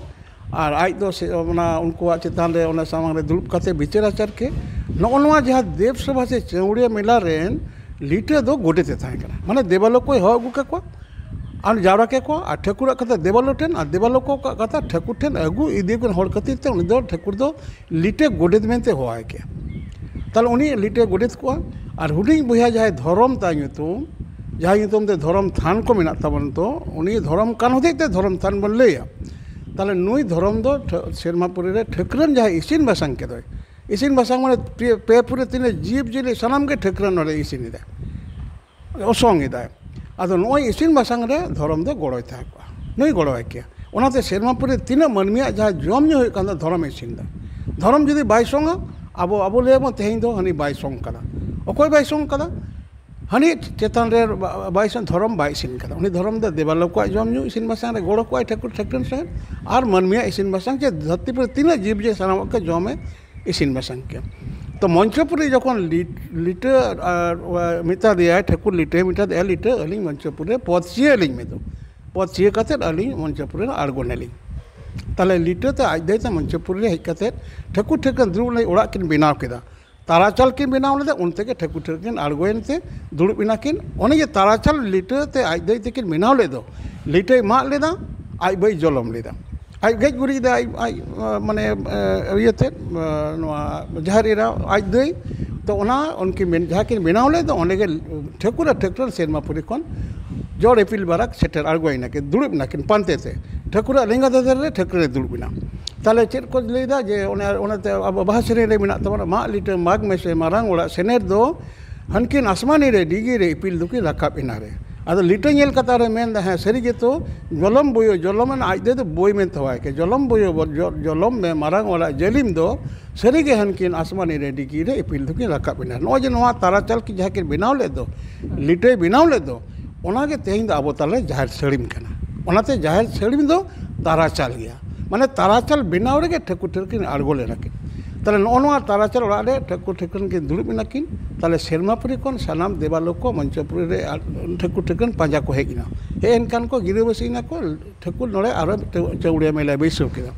ᱟᱨ ᱟᱡ ᱫᱚ ᱥᱮ ᱚᱱᱟ ᱩᱱᱠᱩᱣᱟᱜ ᱪᱮᱛᱟᱱ ᱨᱮ ᱚᱱᱟ ᱥᱟᱢᱟᱝ ᱨᱮ ᱫᱩᱲᱩᱵ ᱠᱟᱛᱮ ᱵᱤᱪᱟᱹᱨ ᱟᱪᱟᱨ ᱠᱮ᱾ ᱱᱚᱜᱼᱚ ᱱᱚᱣᱟ ᱡᱟᱦᱟᱸ ᱫᱮᱵᱽ ᱥᱮᱵᱟ ᱥᱮ ᱪᱟᱹᱣᱲᱤᱭᱟᱹ ᱢᱮᱞᱟ ᱨᱮᱱ ᱞᱤᱴᱟᱹ ᱫᱚ ᱜᱚᱰᱮᱛ ᱮ ᱛᱟᱦᱮᱸ ᱠᱟᱱᱟ᱾ ᱢᱟᱱᱮ ᱫᱮᱵᱟᱞᱳᱠ ᱠᱚᱭ ᱦᱚᱦᱚ ᱟᱹᱜᱩ ᱠᱟᱠᱚᱣᱟ ᱟᱨ ᱡᱟᱣᱨᱟ ᱠᱮᱠᱚᱣᱟ, ᱟᱨ ᱴᱷᱟᱹᱠᱩᱨᱟᱜ ᱠᱟᱛᱷᱟ ᱫᱮᱵᱟᱞᱳᱠ ᱴᱷᱮᱱ ᱟᱨ ᱫᱮᱵᱟᱞᱳᱠ ᱠᱚᱣᱟᱜ ᱠᱟᱛᱷᱟ ᱴᱷᱟᱹᱠᱩᱨ ᱴᱷᱮᱱ ᱟᱹᱜᱩ ᱤᱫᱤ ᱠᱚ ᱦᱚᱲ ᱠᱷᱟᱹᱛᱤᱨ ᱛᱮ ᱩᱱᱤ ᱫᱚ ᱴᱷᱟᱹᱠᱩᱨ ᱫᱚ ᱞᱤᱴᱟᱹ ᱜᱚᱰᱮᱛ ᱢᱮᱱᱛᱮ ᱦᱚᱦᱚᱣᱟᱭ ᱠᱮᱭᱟ᱾ ᱛᱟᱦᱞᱮ ᱩᱱᱤ ᱞᱤᱴᱟᱹ ᱜᱚᱰᱮᱛ ᱠᱚᱜᱼᱟ᱾ ᱟᱨ ᱦᱩᱰᱤᱧ ᱵᱚᱭᱦᱟ ᱡᱟᱦᱟᱸᱭ ᱫᱷᱚᱨᱚᱢ ᱛᱟᱭ ᱧᱩᱛᱩᱢ, ᱡᱟᱦᱟᱸᱭ ᱧᱩᱛᱩᱢ ᱛᱮ ᱫᱷᱚᱨᱚᱢ ᱛᱷᱟᱱ ᱠᱚ ᱢᱮᱱᱟᱜ ᱛᱟᱵᱚᱱ, ᱛᱚ ᱩᱱᱤ ᱫᱷᱚᱨᱚᱢ ᱠᱟᱱ ᱦᱚᱛᱮᱡ ᱛᱮ ᱫᱷᱚᱨᱚᱢ ᱛᱷᱟᱱ ᱵᱚᱱ ᱞᱟᱹᱭᱟ᱾ ᱛᱟᱦᱞᱮ ᱱᱩᱭ ᱫᱷᱚᱨᱚᱢ ᱫᱚ ᱴᱷᱟᱹ-, ᱥᱮᱨᱢᱟᱯᱩᱨᱤ ᱨᱮ ᱴᱷᱟᱹᱠᱨᱟᱹᱱ ᱡᱟᱦᱟᱸᱭ ᱤᱥᱤᱱ ᱵᱟᱥᱟᱝ ᱠᱮᱫᱚᱭ, ᱤᱥᱤᱱ ᱵᱟᱥᱟᱝ ᱢᱟᱱᱮ ᱯᱮ, ᱯᱮ ᱯᱩᱨᱤ ᱛᱤᱱᱟᱹᱜ ᱡᱤᱵᱽ ᱡᱤᱭᱟᱹᱞᱤ ᱥᱟᱱᱟᱢ ᱜᱮ ᱴᱷᱟᱹᱠᱨᱟᱹᱱ ᱱᱚᱰᱮ ᱤᱥᱤᱱ ᱮᱫᱟᱭ, ᱚᱥᱚᱝ ᱮᱫᱟᱭ᱾ ᱟᱫᱚ ᱱᱚᱜᱼᱚᱭ ᱤᱥᱤᱱ ᱵᱟᱥᱟᱝ ᱨᱮ ᱫᱷᱚᱨᱚᱢ ᱫᱚ ᱜᱚᱲᱚᱭ ᱛᱟᱦᱮᱸ ᱠᱚᱜᱼᱟ, ᱱᱩᱭ ᱜᱚᱲᱚᱣᱟᱭ ᱠᱮᱭᱟ᱾ ᱚᱱᱟᱛᱮ ᱥᱮᱨᱢᱟ ᱯᱩᱨᱤ ᱛᱤᱱᱟᱹᱜ ᱢᱟᱹᱱᱢᱤᱭᱟᱜ ᱡᱟᱦᱟᱸ ᱡᱚᱢ ᱧᱩ ᱦᱩᱭᱩᱜ ᱠᱟᱱ ᱫᱚ ᱫᱷᱚᱨᱚᱢ ᱤᱥᱤᱱ ᱫᱟ᱾ ᱫᱷᱚᱨᱚᱢ ᱡᱩᱫᱤ ᱵᱟᱭ ᱥᱚᱝᱟ, ᱟᱵᱚ, ᱟᱵᱚ ᱞᱟᱹᱭᱟᱵᱚᱱ ᱛᱮᱦᱮᱧ ᱫᱚ ᱦᱟᱹᱱᱤ ᱵᱟᱭ ᱥᱚᱝ ᱠᱟᱫᱟ᱾ ᱚᱠᱚᱭ ᱵᱟᱭ ᱥᱚᱝ ᱠᱟᱫᱟ? ᱦᱟᱹᱱᱤ ᱪᱮᱛᱟᱱ ᱨᱮ ᱵᱟ-, ᱵᱟᱭ ᱥᱚᱝ, ᱫᱷᱚᱨᱚᱢ ᱵᱟᱭ ᱤᱥᱤᱱ ᱠᱟᱫᱟ᱾ ᱩᱱᱤ ᱫᱷᱚᱨᱚᱢ ᱫᱚ ᱫᱮᱵᱟᱞᱳᱠ ᱠᱚᱣᱟᱜ ᱡᱚᱢ ᱧᱩ ᱤᱥᱤᱱ ᱵᱟᱥᱟᱝ ᱨᱮ ᱜᱚᱲᱚ ᱠᱚᱣᱟᱭ ᱴᱷᱟᱹᱠᱩᱨ ᱴᱷᱟᱹᱠᱨᱟᱹᱱ ᱥᱮ, ᱟᱨ ᱢᱟᱹᱱᱢᱤᱭᱟᱜ ᱤᱥᱤᱱ ᱵᱟᱥᱟᱝ ᱪᱮ ᱫᱷᱟᱹᱨᱛᱤ ᱯᱩᱨᱤ ᱛᱤᱱᱟᱹᱜ ᱡᱤᱵᱽ ᱡᱤᱭᱟᱹᱞᱤ ᱥᱟᱱᱟᱢᱟᱜ ᱠᱚ ᱡᱚᱢᱮ ᱤᱥᱤᱱ ᱵᱟᱥᱟᱝ ᱠᱮᱭᱟ᱾ ᱛᱚ ᱢᱚᱧᱪᱚᱯᱩᱨᱤ ᱡᱚᱠᱷᱚᱱ ᱞᱤ-, ᱞᱤᱴᱟᱹ ᱟᱨ, ᱟ, ᱢᱮᱛᱟ ᱫᱮᱭᱟᱭ, ᱴᱷᱟᱹᱠᱩᱨ ᱞᱤᱴᱟᱹᱭ ᱢᱮᱛᱟ ᱫᱮᱭᱟ, "ᱞᱤᱴᱟᱹ, ᱟᱹᱞᱤᱧ ᱢᱚᱧᱪᱚᱯᱩᱨᱤ ᱨᱮ ᱯᱚᱫᱽ ᱪᱤᱭᱟᱹ ᱞᱤᱧ ᱢᱮ ᱫᱚ, ᱯᱚᱫᱽ ᱪᱤᱭᱟᱹ ᱠᱟᱛᱮᱫ ᱟᱹᱞᱤᱧ ᱢᱚᱧᱪᱚᱯᱩᱨᱤ ᱨᱮ ᱟᱬᱜᱚᱱᱟᱞᱤᱧ᱾" ᱛᱟᱦᱞᱮ ᱞᱤᱴᱟᱹ ᱛᱮ ᱟᱡ ᱫᱟᱹᱭ ᱛᱮ ᱢᱚᱧᱪᱚᱯᱩᱨᱤ ᱨᱮ ᱦᱮᱡ ᱠᱟᱛᱮᱫ ᱴᱷᱟᱹᱠᱩᱨ ᱴᱷᱟᱹᱠᱨᱟᱹᱱ ᱫᱩᱲᱩᱵ ᱞᱟᱹᱜᱤᱫ ᱚᱲᱟᱜ ᱠᱤᱱ ᱵᱮᱱᱟᱣ ᱠᱮᱫᱟ᱾ ᱛᱟᱨᱟᱪᱟᱞ ᱠᱤᱱ ᱵᱮᱱᱟᱣ ᱞᱮᱫᱟ, ᱚᱱᱛᱮ ᱜᱮ ᱴᱷᱟᱹᱠᱩᱨ ᱴᱷᱟᱹᱠᱨᱟᱹᱱ ᱠᱤᱱ ᱟᱬᱜᱚᱭᱮᱱ ᱛᱮ ᱫᱩᱲᱩᱵ ᱮᱱᱟ ᱠᱤᱱ᱾ ᱚᱱᱮ ᱡᱮ ᱛᱟᱨᱟᱪᱟᱞ ᱞᱤᱴᱟᱹ ᱛᱮ ᱟᱡ ᱫᱟᱹᱭ ᱛᱮᱠᱤᱱ ᱵᱮᱱᱟᱣ ᱞᱮᱫ ᱫᱚ, ᱞᱤᱴᱟᱹᱭ ᱢᱟᱜ ᱞᱮᱫᱟ, ᱟᱡ ᱵᱟᱹᱭ ᱡᱚᱞᱚᱢ ᱞᱮᱫᱟ, ᱟᱡ ᱜᱮᱡ ᱜᱩᱨᱤᱡ ᱮᱫᱟ, ᱟᱡ, ᱟᱡ, ᱢᱟᱱᱮ, ᱮ, ᱤᱭᱟᱹᱛᱮ, ᱮ, ᱱᱚᱣᱟ ᱡᱟᱦᱮᱨ ᱮᱨᱟ ᱟᱡ ᱫᱟᱹᱭ᱾ ᱛᱚ ᱚᱱᱟ ᱩᱱᱠᱤᱱ ᱢᱮᱱ-, ᱡᱟᱦᱟᱸ ᱠᱤᱱ ᱵᱮᱱᱟᱣ ᱞᱮᱫ ᱫᱚ, ᱚᱸᱰᱮ ᱜᱮ ᱴᱷᱟᱹᱠᱩᱨ ᱟᱨ ᱴᱷᱟᱹᱠᱨᱟᱹᱱ ᱥᱮᱨᱢᱟᱯᱩᱨᱤ ᱠᱷᱚᱱ ᱡᱚᱲ ᱤᱯᱤᱞ ᱵᱟᱨᱟᱠ ᱥᱮᱴᱮᱨ ᱟᱬᱜᱚᱭᱮᱱᱟ ᱠᱤᱱ, ᱫᱩᱲᱩᱵ ᱮᱱᱟ ᱠᱤᱱ ᱯᱟᱱᱛᱮ ᱛᱮ, ᱴᱷᱟᱹᱠᱩᱨᱟᱜ ᱞᱮᱸᱜᱟ ᱫᱟᱫᱮᱨ ᱨᱮ ᱴᱷᱟᱹᱠᱨᱟᱹᱱ ᱨᱮ ᱫᱩᱲᱩᱵ ᱮᱱᱟ᱾ ᱛᱟᱦᱞᱮ ᱪᱮᱫ ᱠᱚ ᱞᱟᱹᱭᱫᱟ ᱡᱮ ᱚᱱᱮ, ᱚᱱᱟᱛᱮ ᱟᱵᱚ ᱵᱟᱦᱟ ᱥᱮᱨᱮᱧ ᱨᱮ ᱢᱮᱱᱟᱜ ᱛᱟᱵᱚᱱᱟ, "ᱢᱟᱜ ᱞᱤᱴᱟᱹ ᱢᱟᱜᱽ ᱢᱮᱥᱮ ᱢᱟᱨᱟᱝ ᱚᱲᱟᱜ ᱥᱮᱱᱮᱨ ᱫᱚ, ᱦᱟᱱᱠᱤᱱ ᱟᱥᱢᱟᱱᱤ ᱨᱮ ᱰᱤᱜᱤ ᱨᱮ ᱤᱯᱤᱞ ᱫᱚᱠᱤᱱ ᱨᱟᱠᱟᱵ ᱮᱱᱟ ᱨᱮ᱾" ᱟᱫᱚ ᱞᱤᱴᱟᱹ ᱧᱮᱞ ᱠᱟᱛᱮ ᱟᱨᱚᱭ ᱢᱮᱱᱫᱟ, "ᱦᱮᱸ, ᱥᱟᱹᱨᱤ ᱜᱮᱛᱚ, ᱡᱚᱞᱚᱢ ᱵᱳᱭᱳ ᱡᱚᱞᱚᱢ ᱮᱱ", ᱟᱡ ᱫᱚ ᱵᱳᱭ ᱢᱮᱱ ᱛᱟᱦᱮᱸ ᱠᱮ, "ᱡᱚᱞᱚᱢ ᱵᱳᱭᱳ ᱵᱚ-, ᱡᱚ-, ᱡᱚᱞᱚᱢ ᱢᱮ ᱢᱟᱨᱟᱝ ᱚᱲᱟᱜ ᱡᱟᱹᱞᱤᱢ ᱫᱚ, ᱥᱟᱹᱨᱤ ᱜᱮ ᱦᱟᱱᱠᱤᱱ ᱟᱥᱢᱟᱱᱤ ᱨᱮ ᱰᱤᱜᱤ ᱨᱮ ᱤᱯᱤᱞ ᱫᱚᱠᱤᱱ ᱨᱟᱠᱟᱵ ᱮᱱᱟ᱾" ᱱᱚᱜᱼᱚᱭ ᱡᱮ ᱱᱚᱣᱟ ᱛᱟᱨᱟᱪᱟᱞ ᱠᱤᱱ ᱡᱟᱦᱟᱸ ᱠᱤᱱ ᱵᱮᱱᱟᱣ ᱞᱮᱫ ᱫᱚ, ᱞᱤᱴᱟᱹᱭ ᱵᱮᱱᱟᱣ ᱞᱮᱫ ᱫᱚ, ᱚᱱᱟᱜᱮ ᱛᱮᱦᱮᱧ ᱫᱚ ᱟᱵᱚ ᱛᱟᱞᱮ ᱡᱟᱦᱮᱨ ᱥᱟᱹᱲᱤᱢ ᱠᱟᱱᱟ᱾ ᱚᱱᱟᱛᱮ ᱡᱟᱦᱮᱨ ᱥᱟᱹᱲᱤᱢ ᱫᱚ ᱛᱟᱨᱟᱪᱟᱞ ᱜᱮᱭᱟ᱾ ᱢᱟᱱᱮ ᱛᱟᱨᱟᱪᱟᱞ ᱵᱮᱱᱟᱣ ᱨᱮᱜᱮ ᱴᱷᱟᱹᱠᱩᱨ ᱴᱷᱟᱹᱠᱨᱟᱹᱱ ᱠᱤᱱ ᱟᱬᱜᱚ ᱞᱮᱱᱟ ᱠᱤᱱ᱾ ᱛᱟᱦᱞᱮ ᱱᱚᱜᱼᱚ ᱱᱚᱣᱟ ᱛᱟᱨᱟᱪᱟᱞ ᱚᱲᱟᱜ ᱨᱮ ᱴᱷᱟᱹᱠᱩᱨ ᱴᱷᱟᱹᱠᱨᱟᱹᱱ ᱠᱤᱱ ᱫᱩᱲᱩᱵ ᱮᱱᱟ ᱠᱤᱱ᱾ ᱛᱟᱦᱞᱮ ᱥᱮᱨᱢᱟᱯᱩᱨᱤ ᱠᱷᱚᱱ ᱥᱟᱱᱟᱢ ᱫᱮᱵᱟ ᱞᱳᱠ ᱠᱚ ᱢᱚᱧᱪᱚᱯᱩᱨᱤ ᱨᱮ ᱟᱨ ᱴᱷᱟᱹᱠᱩᱨ ᱴᱷᱟᱹᱠᱨᱟᱹᱱ ᱯᱟᱸᱡᱟ ᱠᱚ ᱦᱮᱡ ᱮᱱᱟ᱾ ᱦᱮᱡ ᱮᱱ ᱠᱷᱟᱱ ᱠᱚ ᱜᱤᱨᱟᱹᱵᱟᱹᱥᱤ ᱮᱱᱟ ᱠᱚ, ᱴᱷᱟᱹᱠᱩᱨ ᱱᱚᱰᱮ ᱟᱨᱚ ᱢᱤᱫᱴᱟᱝ ᱪᱟᱹᱣᱲᱤᱭᱟᱹ ᱢᱮᱞᱟᱭ ᱵᱟᱹᱭᱥᱟᱹᱣ ᱠᱮᱫᱟ᱾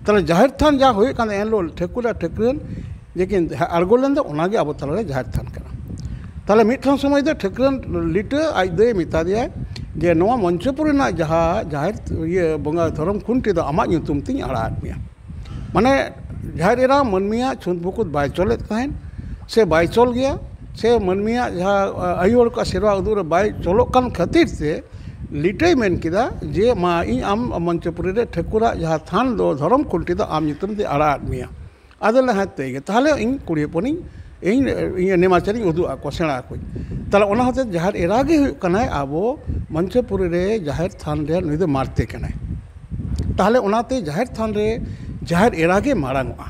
ᱛᱟᱦᱞᱮ ᱡᱟᱦᱮᱨ ᱛᱷᱟᱱ ᱡᱟᱦᱟᱸ ᱦᱩᱭᱩᱜ ᱠᱟᱱ ᱮᱱᱦᱤᱞᱳᱜ ᱴᱷᱟᱹᱠᱩᱨ ᱟᱨ ᱴᱷᱟᱹᱠᱨᱟᱹᱱ ᱡᱮ ᱠᱤᱱ ᱟᱬᱜᱚ ᱞᱮᱱ ᱫᱚ, ᱚᱱᱟᱜᱮ ᱟᱵᱚ ᱛᱟᱞᱟᱨᱮ ᱡᱟᱦᱮᱨ ᱛᱷᱟᱱ ᱠᱟᱱᱟ᱾ ᱛᱟᱦᱞᱮ ᱢᱤᱫᱴᱟᱝ ᱥᱚᱢᱚᱭ ᱫᱚ ᱴᱷᱟᱹᱠᱨᱟᱹᱱ ᱞᱤᱴᱟᱹ ᱟᱡ ᱫᱟᱹᱭ ᱢᱮᱛᱟ ᱫᱮᱭᱟᱭ ᱡᱮ, "ᱱᱚᱣᱟ ᱢᱚᱧᱪᱚᱯᱩᱨ ᱨᱮᱱᱟᱜ ᱡᱟᱦᱟᱸ ᱡᱟᱦᱮᱨ ᱤᱭᱟᱹ ᱵᱚᱸᱜᱟ ᱫᱷᱚᱨᱚᱢ ᱠᱷᱩᱱᱴᱤ ᱫᱚ ᱟᱢᱟᱜ ᱧᱩᱛᱩᱢ ᱛᱤᱧ ᱟᱲᱟᱜ ᱟᱫ ᱢᱮᱭᱟ᱾" ᱢᱟᱱᱮ ᱡᱟᱦᱮᱨ ᱮᱨᱟ ᱢᱟᱹᱱᱢᱤᱭᱟᱜ ᱪᱷᱩᱸᱛ ᱵᱩᱠᱩᱛ ᱵᱟᱭ ᱪᱚᱞᱮᱫ ᱛᱟᱦᱮᱸᱫ, ᱥᱮ ᱵᱟᱭ ᱪᱚᱞ ᱜᱮᱭᱟ, ᱥᱮ ᱢᱟᱹᱱᱢᱤᱭᱟᱜ ᱡᱟᱦᱟᱸ, ᱟ, ᱟᱭᱩ ᱦᱚᱲ ᱠᱚᱣᱟᱜ ᱥᱮᱨᱣᱟ ᱩᱫᱩᱜ ᱨᱮ ᱵᱟᱭ ᱪᱚᱞᱚᱜ ᱠᱟᱱ ᱠᱷᱟᱹᱛᱤᱨ ᱛᱮ ᱞᱤᱴᱟᱹᱭ ᱢᱮᱱ ᱠᱮᱫᱟ ᱡᱮ, "ᱢᱟ, ᱤᱧ ᱟᱢ ᱢᱚᱧᱪᱚᱯᱩᱨᱤ ᱨᱮ ᱴᱷᱟᱹᱠᱩᱨᱟᱜ ᱡᱟᱦᱟᱸ ᱛᱷᱟᱱ ᱫᱚ ᱫᱷᱚᱨᱚᱢ ᱠᱷᱩᱱᱴᱤ ᱫᱚ ᱟᱢ ᱧᱩᱛᱩᱢ ᱛᱮ ᱟᱲᱟᱜ ᱟᱫ ᱢᱮᱭᱟ᱾" ᱟᱫᱚ ᱞᱟᱦᱟ ᱛᱮᱜᱮ ᱛᱟᱦᱞᱮ ᱤᱧ ᱠᱩᱲᱤ ᱦᱚᱯᱚᱱᱤᱧ, ᱤᱧ, ᱤᱧ ᱱᱮᱢᱟᱪᱟᱨᱤᱧ ᱩᱫᱩᱜ ᱟᱠᱚᱣᱟ, ᱥᱮᱬᱟ ᱟᱠᱚᱣᱟᱹᱧ᱾ ᱛᱟᱦᱞᱮ ᱚᱱᱟ ᱦᱚᱛᱮ ᱡᱟᱦᱮᱨ ᱮᱨᱟ ᱜᱮ ᱦᱩᱭᱩᱜ ᱠᱟᱱᱟᱭ ᱟᱵᱚ ᱢᱚᱧᱪᱚᱯᱩᱨᱤ ᱨᱮ ᱡᱟᱦᱮᱨ ᱛᱷᱟᱱ ᱨᱮ ᱱᱩᱭ ᱫᱚ ᱢᱟᱨᱛᱮ ᱠᱟᱱᱟᱭ᱾ ᱛᱟᱦᱞᱮ ᱚᱱᱟᱛᱮ ᱡᱟᱦᱮᱨ ᱛᱷᱟᱱ ᱨᱮ ᱡᱟᱦᱮᱨ ᱮᱨᱟ ᱜᱮ ᱢᱟᱲᱟᱝ ᱚᱜᱼᱟ᱾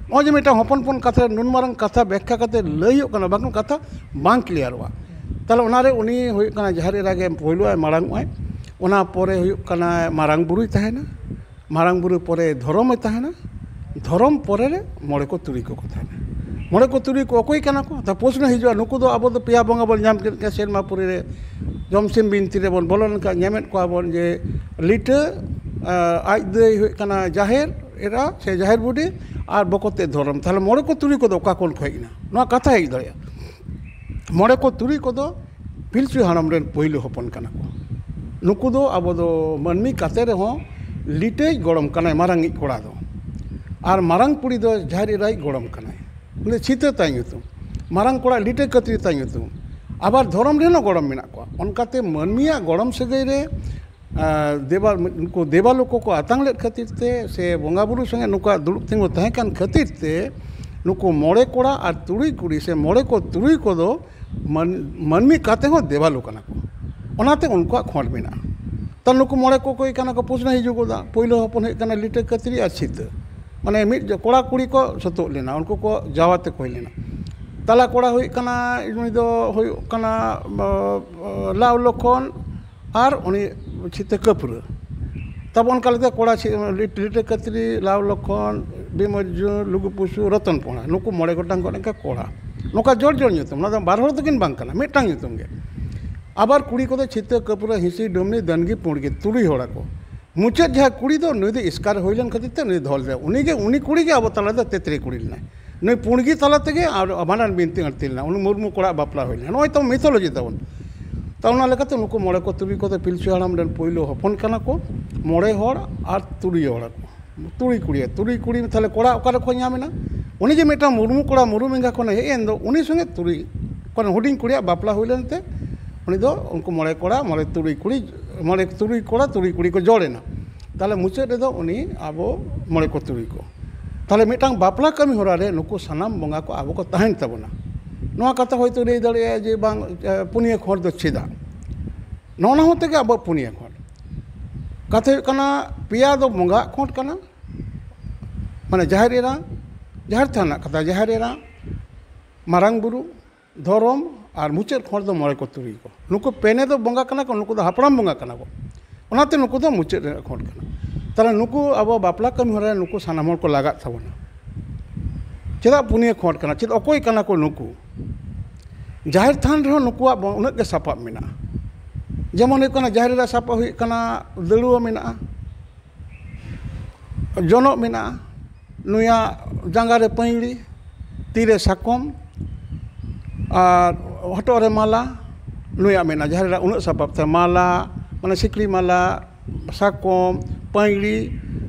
ᱱᱚᱜᱼᱚᱭ ᱡᱮ ᱢᱤᱫᱴᱟᱝ ᱦᱚᱯᱚᱱ ᱦᱚᱯᱚᱱ ᱠᱟᱛᱷᱟ ᱨᱮ ᱱᱩᱱ ᱢᱟᱨᱟᱝ ᱠᱟᱛᱷᱟ ᱵᱮᱠᱠᱷᱟ ᱠᱟᱛᱮ ᱞᱟᱹᱭ ᱦᱩᱭᱩᱜ ᱠᱟᱱᱟ, ᱵᱟᱝᱠᱷᱟᱱ ᱠᱟᱛᱷᱟ ᱵᱟᱝ ᱠᱞᱤᱭᱟᱨᱚᱜᱼᱟ᱾ ᱛᱟᱦᱞᱮ ᱚᱱᱟᱨᱮ ᱩᱱᱤ ᱦᱩᱭᱩᱜ ᱠᱟᱱᱟ ᱡᱟᱦᱮᱨ ᱮᱨᱟ ᱜᱮ ᱯᱳᱭᱞᱳ ᱟᱭ ᱢᱟᱲᱟᱝ ᱚᱜᱼᱟᱭ᱾ ᱚᱱᱟ ᱯᱚᱨᱮ ᱦᱩᱭᱩᱜ ᱠᱟᱱᱟ ᱢᱟᱨᱟᱝ ᱵᱩᱨᱩᱭ ᱛᱟᱦᱮᱱᱟ, ᱢᱟᱨᱟᱝ ᱵᱩᱨᱩ ᱯᱚᱨᱮ ᱫᱷᱚᱨᱚᱢᱮ ᱛᱟᱦᱮᱱᱟ, ᱫᱷᱚᱨᱚᱢ ᱯᱚᱨᱮ ᱨᱮ ᱢᱚᱬᱮ ᱠᱚ ᱛᱩᱨᱩᱭ ᱠᱚᱠᱚ ᱛᱟᱦᱮᱱᱟ᱾ ᱢᱚᱬᱮ ᱠᱚ ᱛᱩᱨᱩᱭ ᱠᱚ ᱚᱠᱚᱭ ᱠᱟᱱᱟ ᱠᱚ? ᱛᱟ ᱯᱨᱚᱥᱱᱚ ᱦᱤᱡᱩᱜᱼᱟ, ᱱᱩᱠᱩ ᱫᱚ ᱟᱵᱚ ᱫᱚ ᱯᱮᱭᱟ ᱵᱚᱸᱜᱟ ᱵᱚᱱ ᱧᱟᱢ ᱠᱮᱫ ᱠᱚᱣᱟ ᱥᱮᱨᱢᱟ ᱯᱩᱨᱤ ᱨᱮ, ᱡᱚᱢᱥᱤᱢ ᱵᱤᱱᱛᱤ ᱨᱮᱵᱚᱱ ᱵᱚᱞᱚ ᱞᱮᱱᱠᱷᱟᱱ ᱧᱟᱢᱮᱫ ᱠᱚᱣᱟ ᱵᱚᱱ ᱡᱮ ᱞᱤᱴᱟᱹ, ᱟᱡ ᱫᱟᱹᱭ ᱦᱩᱭᱩᱜ ᱠᱟᱱᱟ ᱡᱟᱦᱮᱨ ᱮᱨᱟ ᱥᱮ ᱡᱟᱦᱮᱨ ᱵᱩᱰᱷᱤ, ᱟᱨ ᱵᱚᱠᱚᱛ ᱛᱮᱫ ᱫᱷᱚᱨᱚᱢ᱾ ᱛᱟᱦᱚᱞᱮ ᱢᱚᱬᱮ ᱠᱚ ᱛᱩᱨᱩᱭ ᱠᱚᱫᱚ ᱚᱠᱟ ᱠᱷᱚᱱ ᱠᱚ ᱦᱮᱡ ᱮᱱᱟ? ᱱᱚᱣᱟ ᱠᱟᱛᱷᱟ ᱦᱮᱡ ᱫᱟᱲᱮᱭᱟᱜᱼᱟ᱾ ᱢᱚᱬᱮ ᱠᱚ ᱛᱩᱨᱩᱭ ᱠᱚᱫᱚ ᱯᱤᱞᱪᱩ ᱦᱟᱲᱟᱢ ᱨᱮᱱ ᱯᱳᱭᱞᱳ ᱦᱚᱯᱚᱱ ᱠᱟᱱᱟ ᱠᱚ᱾ ᱱᱩᱠᱩ ᱫᱚ ᱟᱵᱚ ᱫᱚ ᱢᱟᱹᱱᱢᱤ ᱠᱟᱛᱮ ᱨᱮᱦᱚᱸ ᱞᱤᱴᱟᱹᱭᱤᱡ ᱜᱚᱲᱚᱢ ᱠᱟᱱᱟᱭ, ᱢᱟᱨᱟᱝᱤᱡ ᱠᱚᱲᱟ ᱫᱚ, ᱟᱨ ᱢᱟᱨᱟᱝ ᱠᱩᱲᱤ ᱫᱚ ᱡᱟᱦᱮᱨ ᱮᱨᱟᱭᱤᱡ ᱜᱚᱲᱚᱢ ᱠᱟᱱᱟᱭ, ᱩᱱᱤ ᱪᱷᱤᱛᱟᱹ ᱛᱟᱭ ᱧᱩᱛᱩᱢ, ᱢᱟᱨᱟᱝ ᱠᱚᱲᱟ ᱞᱤᱴᱟᱹ ᱠᱟᱹᱛᱨᱤ ᱛᱟᱭ ᱧᱩᱛᱩᱢ, ᱟᱵᱟᱨ ᱫᱷᱚᱨᱚᱢ ᱨᱮᱱ ᱦᱚᱸ ᱜᱚᱲᱚᱢ ᱢᱮᱱᱟᱜ ᱠᱚᱣᱟ᱾ ᱚᱱᱠᱟᱛᱮ ᱢᱟᱹᱱᱢᱤᱭᱟᱜ ᱜᱚᱲᱚᱢ ᱥᱟᱹᱜᱟᱹᱭ ᱨᱮ ᱟᱨ ᱫᱮᱵᱟ, ᱩᱱᱠᱩ ᱫᱮᱵᱟ ᱞᱳᱠ ᱠᱚ ᱟᱛᱟᱝ ᱞᱮᱫ ᱠᱷᱟᱹᱛᱤᱨ ᱛᱮ ᱥᱮ ᱵᱚᱸᱜᱟ ᱵᱩᱨᱩ ᱥᱚᱸᱜᱮ ᱱᱩᱠᱩᱣᱟᱜ ᱫᱩᱲᱩᱵ ᱛᱤᱸᱜᱩ ᱛᱟᱦᱮᱸ ᱠᱟᱱ ᱠᱷᱟᱹᱛᱤᱨ ᱛᱮ ᱱᱩᱠᱩ ᱢᱚᱬᱮ ᱠᱚᱲᱟ ᱟᱨ ᱛᱩᱨᱩᱭ ᱠᱩᱲᱤ ᱥᱮ ᱢᱚᱬᱮ ᱠᱚ ᱛᱩᱨᱩᱭ ᱠᱚᱫᱚ ᱢᱟᱹᱱ-, ᱢᱟᱹᱱᱢᱤ ᱠᱟᱛᱮ ᱦᱚᱸ ᱫᱮᱵᱟ ᱞᱳᱠ ᱠᱟᱱᱟ ᱠᱚ᱾ ᱚᱱᱟᱛᱮ ᱩᱱᱠᱩᱣᱟᱜ ᱠᱷᱚᱸᱰ ᱢᱮᱱᱟᱜᱼᱟ᱾ ᱛᱟᱦᱞᱮ ᱱᱩᱠᱩ ᱢᱚᱬᱮ ᱠᱚ ᱚᱠᱚᱭ ᱠᱟᱱᱟ ᱠᱚ? ᱯᱨᱚᱥᱱᱚ ᱦᱤᱡᱩᱜᱚᱜᱼᱟ᱾ ᱯᱳᱭᱞᱳ ᱦᱚᱯᱚᱱ ᱦᱩᱭᱩᱜ ᱠᱟᱱᱟ ᱞᱤᱴᱟᱹ ᱠᱟᱹᱛᱨᱤ ᱟᱨ ᱪᱷᱤᱛᱟᱹ᱾ ᱢᱟᱱᱮ ᱢᱤᱫ ᱡᱚ-, ᱠᱚᱲᱟ ᱠᱩᱲᱤ ᱠᱚ ᱥᱟᱹᱛᱳᱜ ᱞᱮᱱᱟ, ᱩᱱᱠᱩ ᱠᱚ ᱡᱟᱶᱟ ᱛᱮᱠᱚ ᱦᱩᱭ ᱞᱮᱱᱟ᱾ ᱛᱟᱞᱟ ᱠᱚᱲᱟ ᱦᱩᱭᱩᱜ ᱠᱟᱱᱟ, ᱱᱩᱭ ᱫᱚ ᱦᱩᱭᱩᱜ ᱠᱟᱱᱟ, ᱵᱟ-, ᱵᱟ-, ᱞᱟᱣ ᱞᱚᱠᱷᱚᱱ ᱟᱨ ᱩᱱᱤ ᱪᱷᱤᱛᱟᱹ ᱠᱟᱹᱯᱨᱟᱹ᱾ ᱛᱟᱵᱚ ᱚᱱᱠᱟ ᱞᱮᱠᱟ ᱠᱚᱲᱟ ᱪᱷᱤ-, ᱞᱤᱴ-, ᱞᱤᱴᱟᱹ ᱠᱟᱹᱛᱨᱤ, ᱞᱟᱣ ᱞᱚᱠᱷᱚᱱ, ᱵᱤᱢᱚᱨᱡᱩᱱ, ᱞᱩᱜᱩ ᱯᱩᱥᱩ, ᱨᱚᱛᱚᱱ ᱯᱚᱦᱲᱟ, ᱱᱩᱠᱩ ᱢᱚᱬᱮ ᱜᱚᱴᱟᱝ ᱠᱚ ᱱᱚᱝᱠᱟ ᱠᱚᱲᱟ᱾ ᱱᱚᱝᱠᱟ ᱡᱚᱲ ᱡᱚᱲ ᱧᱩᱛᱩᱢ, ᱚᱱᱟ ᱫᱚ ᱵᱟᱨ ᱦᱚᱲ ᱫᱚᱠᱤᱱ ᱵᱟᱝ ᱠᱟᱱᱟ, ᱢᱤᱫᱴᱟᱝ ᱧᱩᱛᱩᱢ ᱜᱮ᱾ ᱟᱵᱟᱨ ᱠᱩᱲᱤ ᱠᱚᱫᱚ ᱪᱷᱤᱛᱟᱹ ᱠᱟᱹᱯᱨᱟᱹ, ᱦᱤᱸᱥᱤ ᱰᱩᱢᱱᱤ, ᱫᱟᱹᱱᱜᱤ, ᱯᱩᱸᱰᱜᱤ, ᱛᱩᱨᱩᱭ ᱦᱚᱲ ᱟᱠᱚ᱾ ᱢᱩᱪᱟᱹᱫ ᱡᱟᱦᱟᱸ ᱠᱩᱲᱤ ᱫᱚ ᱱᱩᱭ ᱫᱚ ᱮᱥᱠᱟᱨ ᱦᱩᱭ ᱞᱮᱱ ᱠᱷᱟᱹᱛᱤᱨ ᱛᱮ ᱱᱩᱭ ᱫᱚᱦᱚ ᱞᱮᱫᱮᱭᱟ᱾ ᱩᱱᱤ ᱜᱮ, ᱩᱱᱤ ᱠᱩᱲᱤ ᱜᱮ ᱟᱵᱚ ᱛᱟᱞᱟ ᱫᱚ ᱛᱮᱛᱨᱮ ᱠᱩᱲᱤ ᱞᱮᱱᱟᱭ᱾ ᱱᱩᱭ ᱯᱩᱸᱰᱜᱤ ᱛᱟᱞᱟ ᱛᱮᱜᱮ ᱟᱨ ᱵᱷᱟᱸᱰᱟᱱ ᱵᱤᱱᱛᱤ ᱟᱬᱛᱤ ᱞᱮᱱᱟ, ᱩᱱᱤ ᱢᱩᱨᱢᱩ ᱠᱚᱲᱟ ᱵᱟᱯᱞᱟ ᱦᱩᱭ ᱞᱮᱱᱟ᱾ ᱱᱚᱜᱼᱚᱭ ᱛᱚ ᱢᱤᱛᱷᱳᱞᱚᱡᱤ ᱛᱟᱵᱚᱱ᱾ ᱛᱟ ᱚᱱᱟ ᱞᱮᱠᱟᱛᱮ ᱱᱩᱠᱩ ᱢᱚᱬᱮ ᱠᱚ ᱛᱩᱨᱩᱭ ᱠᱚᱫᱚ ᱯᱤᱞᱪᱩ ᱦᱟᱲᱟᱢ ᱨᱮᱱ ᱯᱳᱭᱞᱳ ᱦᱚᱯᱚᱱ ᱠᱟᱱᱟ ᱠᱚ, ᱢᱚᱬᱮ ᱦᱚᱲ ᱟᱨ ᱛᱩᱨᱩᱭ ᱦᱚᱲ ᱟᱠᱚ᱾ ᱛᱩᱨᱩᱭ ᱠᱩᱲᱤ, ᱛᱩᱨᱩᱭ ᱠᱩᱲᱤ ᱛᱟᱦᱞᱮ ᱠᱚᱲᱟ ᱚᱠᱟ ᱨᱮᱠᱚ ᱧᱟᱢ ᱮᱱᱟ? ᱩᱱᱤ ᱡᱮ ᱢᱤᱫᱴᱟᱝ ᱢᱩᱨᱢᱩ ᱠᱚᱲᱟ ᱢᱩᱨᱢᱩ ᱮᱸᱜᱟ ᱠᱷᱚᱱᱮ ᱦᱮᱡ ᱮᱱ ᱫᱚ, ᱩᱱᱤ ᱥᱚᱸᱜᱮ ᱛᱩᱨᱩᱭ, ᱠᱷᱚᱱ ᱦᱩᱰᱤᱧ ᱠᱩᱲᱤᱭᱟᱜ ᱵᱟᱯᱞᱟ ᱦᱩᱭ ᱞᱮᱱᱛᱮ ᱩᱱᱤ ᱫᱚ ᱩᱱᱠᱩ ᱢᱚᱬᱮ ᱠᱚᱲᱟ, ᱢᱚᱬᱮ ᱛᱩᱨᱩᱭ ᱠᱩᱲᱤ, ᱢᱚᱬᱮ ᱛᱩᱨᱩᱭ ᱠᱚᱲᱟ, ᱛᱩᱨᱩᱭ ᱠᱩᱲᱤ ᱠᱚ ᱡᱚᱲ ᱮᱱᱟ᱾ ᱛᱟᱦᱞᱮ ᱢᱩᱪᱟᱹᱫ ᱨᱮᱫᱚ ᱩᱱᱤ ᱟᱵᱚ ᱢᱚᱬᱮ ᱠᱚ ᱛᱩᱨᱩᱭ ᱠᱚ᱾ ᱛᱟᱦᱞᱮ ᱢᱤᱫᱴᱟᱝ ᱵᱟᱯᱞᱟ ᱠᱟᱹᱢᱤ ᱦᱚᱨᱟ ᱨᱮ ᱱᱩᱠᱩ ᱥᱟᱱᱟᱢ ᱵᱚᱸᱜᱟ ᱠᱚ ᱟᱵᱚ ᱠᱚ ᱛᱟᱦᱮᱱ ᱛᱟᱵᱚᱱᱟ᱾ ᱱᱚᱣᱟ ᱠᱟᱛᱷᱟ ᱦᱚᱭᱛᱳ ᱞᱟᱹᱭ ᱫᱟᱲᱮᱭᱟᱜᱼᱟ ᱡᱮ ᱵᱟᱝ, ᱮ, ᱯᱩᱱᱭᱟᱹ ᱠᱷᱚᱸᱰ ᱫᱚ ᱪᱮᱫᱟᱜ? ᱱᱚᱜᱼᱚ ᱱᱚᱣᱟ ᱦᱚᱛᱮ ᱜᱮ ᱟᱵᱚᱣᱟᱜ ᱯᱩᱱᱭᱟᱹ ᱠᱷᱚᱸᱰ᱾ ᱠᱟᱛᱷᱟ ᱦᱩᱭᱩᱜ ᱠᱟᱱᱟ, ᱯᱮᱭᱟ ᱫᱚ ᱵᱚᱸᱜᱟᱣᱟᱜ ᱠᱷᱚᱸᱰ ᱠᱟᱱᱟ, ᱢᱟᱱᱮ ᱡᱟᱦᱮᱨ ᱮᱨᱟ, ᱡᱟᱦᱮᱨ ᱛᱷᱟᱱ ᱨᱮᱱᱟᱜ ᱠᱟᱛᱷᱟ, ᱡᱟᱦᱮᱨ ᱮᱨᱟ, ᱢᱟᱨᱟᱝ ᱵᱩᱨᱩ, ᱫᱷᱚᱨᱚᱢ ᱟᱨ ᱢᱩᱪᱟᱹᱫ ᱠᱷᱚᱸᱰ ᱫᱚ ᱢᱚᱬᱮ ᱠᱚ ᱛᱩᱨᱩᱭ ᱠᱚ᱾ ᱱᱩᱠᱩ ᱯᱮᱱᱮ ᱫᱚ ᱵᱚᱸᱜᱟ ᱠᱟᱱᱟ ᱠᱚ, ᱱᱩᱠᱩ ᱫᱚ ᱦᱟᱯᱲᱟᱢ ᱵᱚᱸᱜᱟ ᱠᱟᱱᱟ ᱠᱚ, ᱚᱱᱟᱛᱮ ᱱᱩᱠᱩ ᱫᱚ ᱢᱩᱪᱟᱹᱫ ᱨᱮᱱᱟᱜ ᱠᱷᱚᱸᱰ ᱠᱟᱱᱟ᱾ ᱛᱟᱦᱞᱮ ᱱᱩᱠᱩ ᱟᱵᱚ ᱵᱟᱯᱞᱟ ᱠᱟᱹᱢᱤ ᱦᱚᱨᱟ ᱨᱮ ᱱᱩᱠᱩ ᱥᱟᱱᱟᱢ ᱦᱚᱲ ᱠᱚ ᱞᱟᱜᱟᱜ ᱛᱟᱵᱚᱱᱟ᱾ ᱪᱮᱫᱟᱜ ᱯᱩᱱᱭᱟᱹ ᱠᱷᱚᱸᱰ ᱠᱟᱱᱟ? ᱪᱮᱫ, ᱚᱠᱚᱭ ᱠᱟᱱᱟ ᱠᱚ ᱱᱩᱠᱩ? ᱡᱟᱦᱮᱨ ᱛᱷᱟᱱ ᱨᱮᱦᱚᱸ ᱱᱩᱠᱩᱣᱟᱜ ᱵᱚ-, ᱩᱱᱟᱹᱜ ᱜᱮ ᱥᱟᱯᱟᱵ ᱢᱮᱱᱟᱜᱼᱟ᱾ ᱡᱮᱢᱚᱱ ᱦᱩᱭᱩᱜ ᱠᱟᱱᱟ, ᱡᱟᱦᱮᱨ ᱮᱨᱟ ᱥᱟᱯᱟᱵ ᱦᱩᱭᱩᱜ ᱠᱟᱱᱟ, ᱫᱟᱹᱲᱩᱣᱟᱹ ᱢᱮᱱᱟᱜᱼᱟ, ᱡᱚᱱᱚᱜ ᱢᱮᱱᱟᱜᱼᱟ, ᱱᱩᱭᱟᱜ ᱡᱟᱸᱜᱟ ᱨᱮ ᱯᱟᱹᱭᱲᱤ, ᱛᱤ ᱨᱮ ᱥᱟᱠᱚᱢ, ᱟᱨ ᱦᱚᱴᱚᱜ ᱨᱮ ᱢᱟᱞᱟ, ᱱᱩᱭᱟᱜ ᱢᱮᱱᱟᱜᱼᱟ᱾ ᱡᱟᱦᱮᱨ ᱮᱨᱟ ᱩᱱᱟᱹᱜ ᱥᱟᱯᱟᱵ ᱛᱟᱭ, ᱢᱟᱞᱟ, ᱢᱟᱱᱮ ᱥᱤᱠᱲᱤ ᱢᱟᱞᱟ, ᱥᱟᱠᱚᱢ, ᱯᱟᱹᱭᱲᱤ,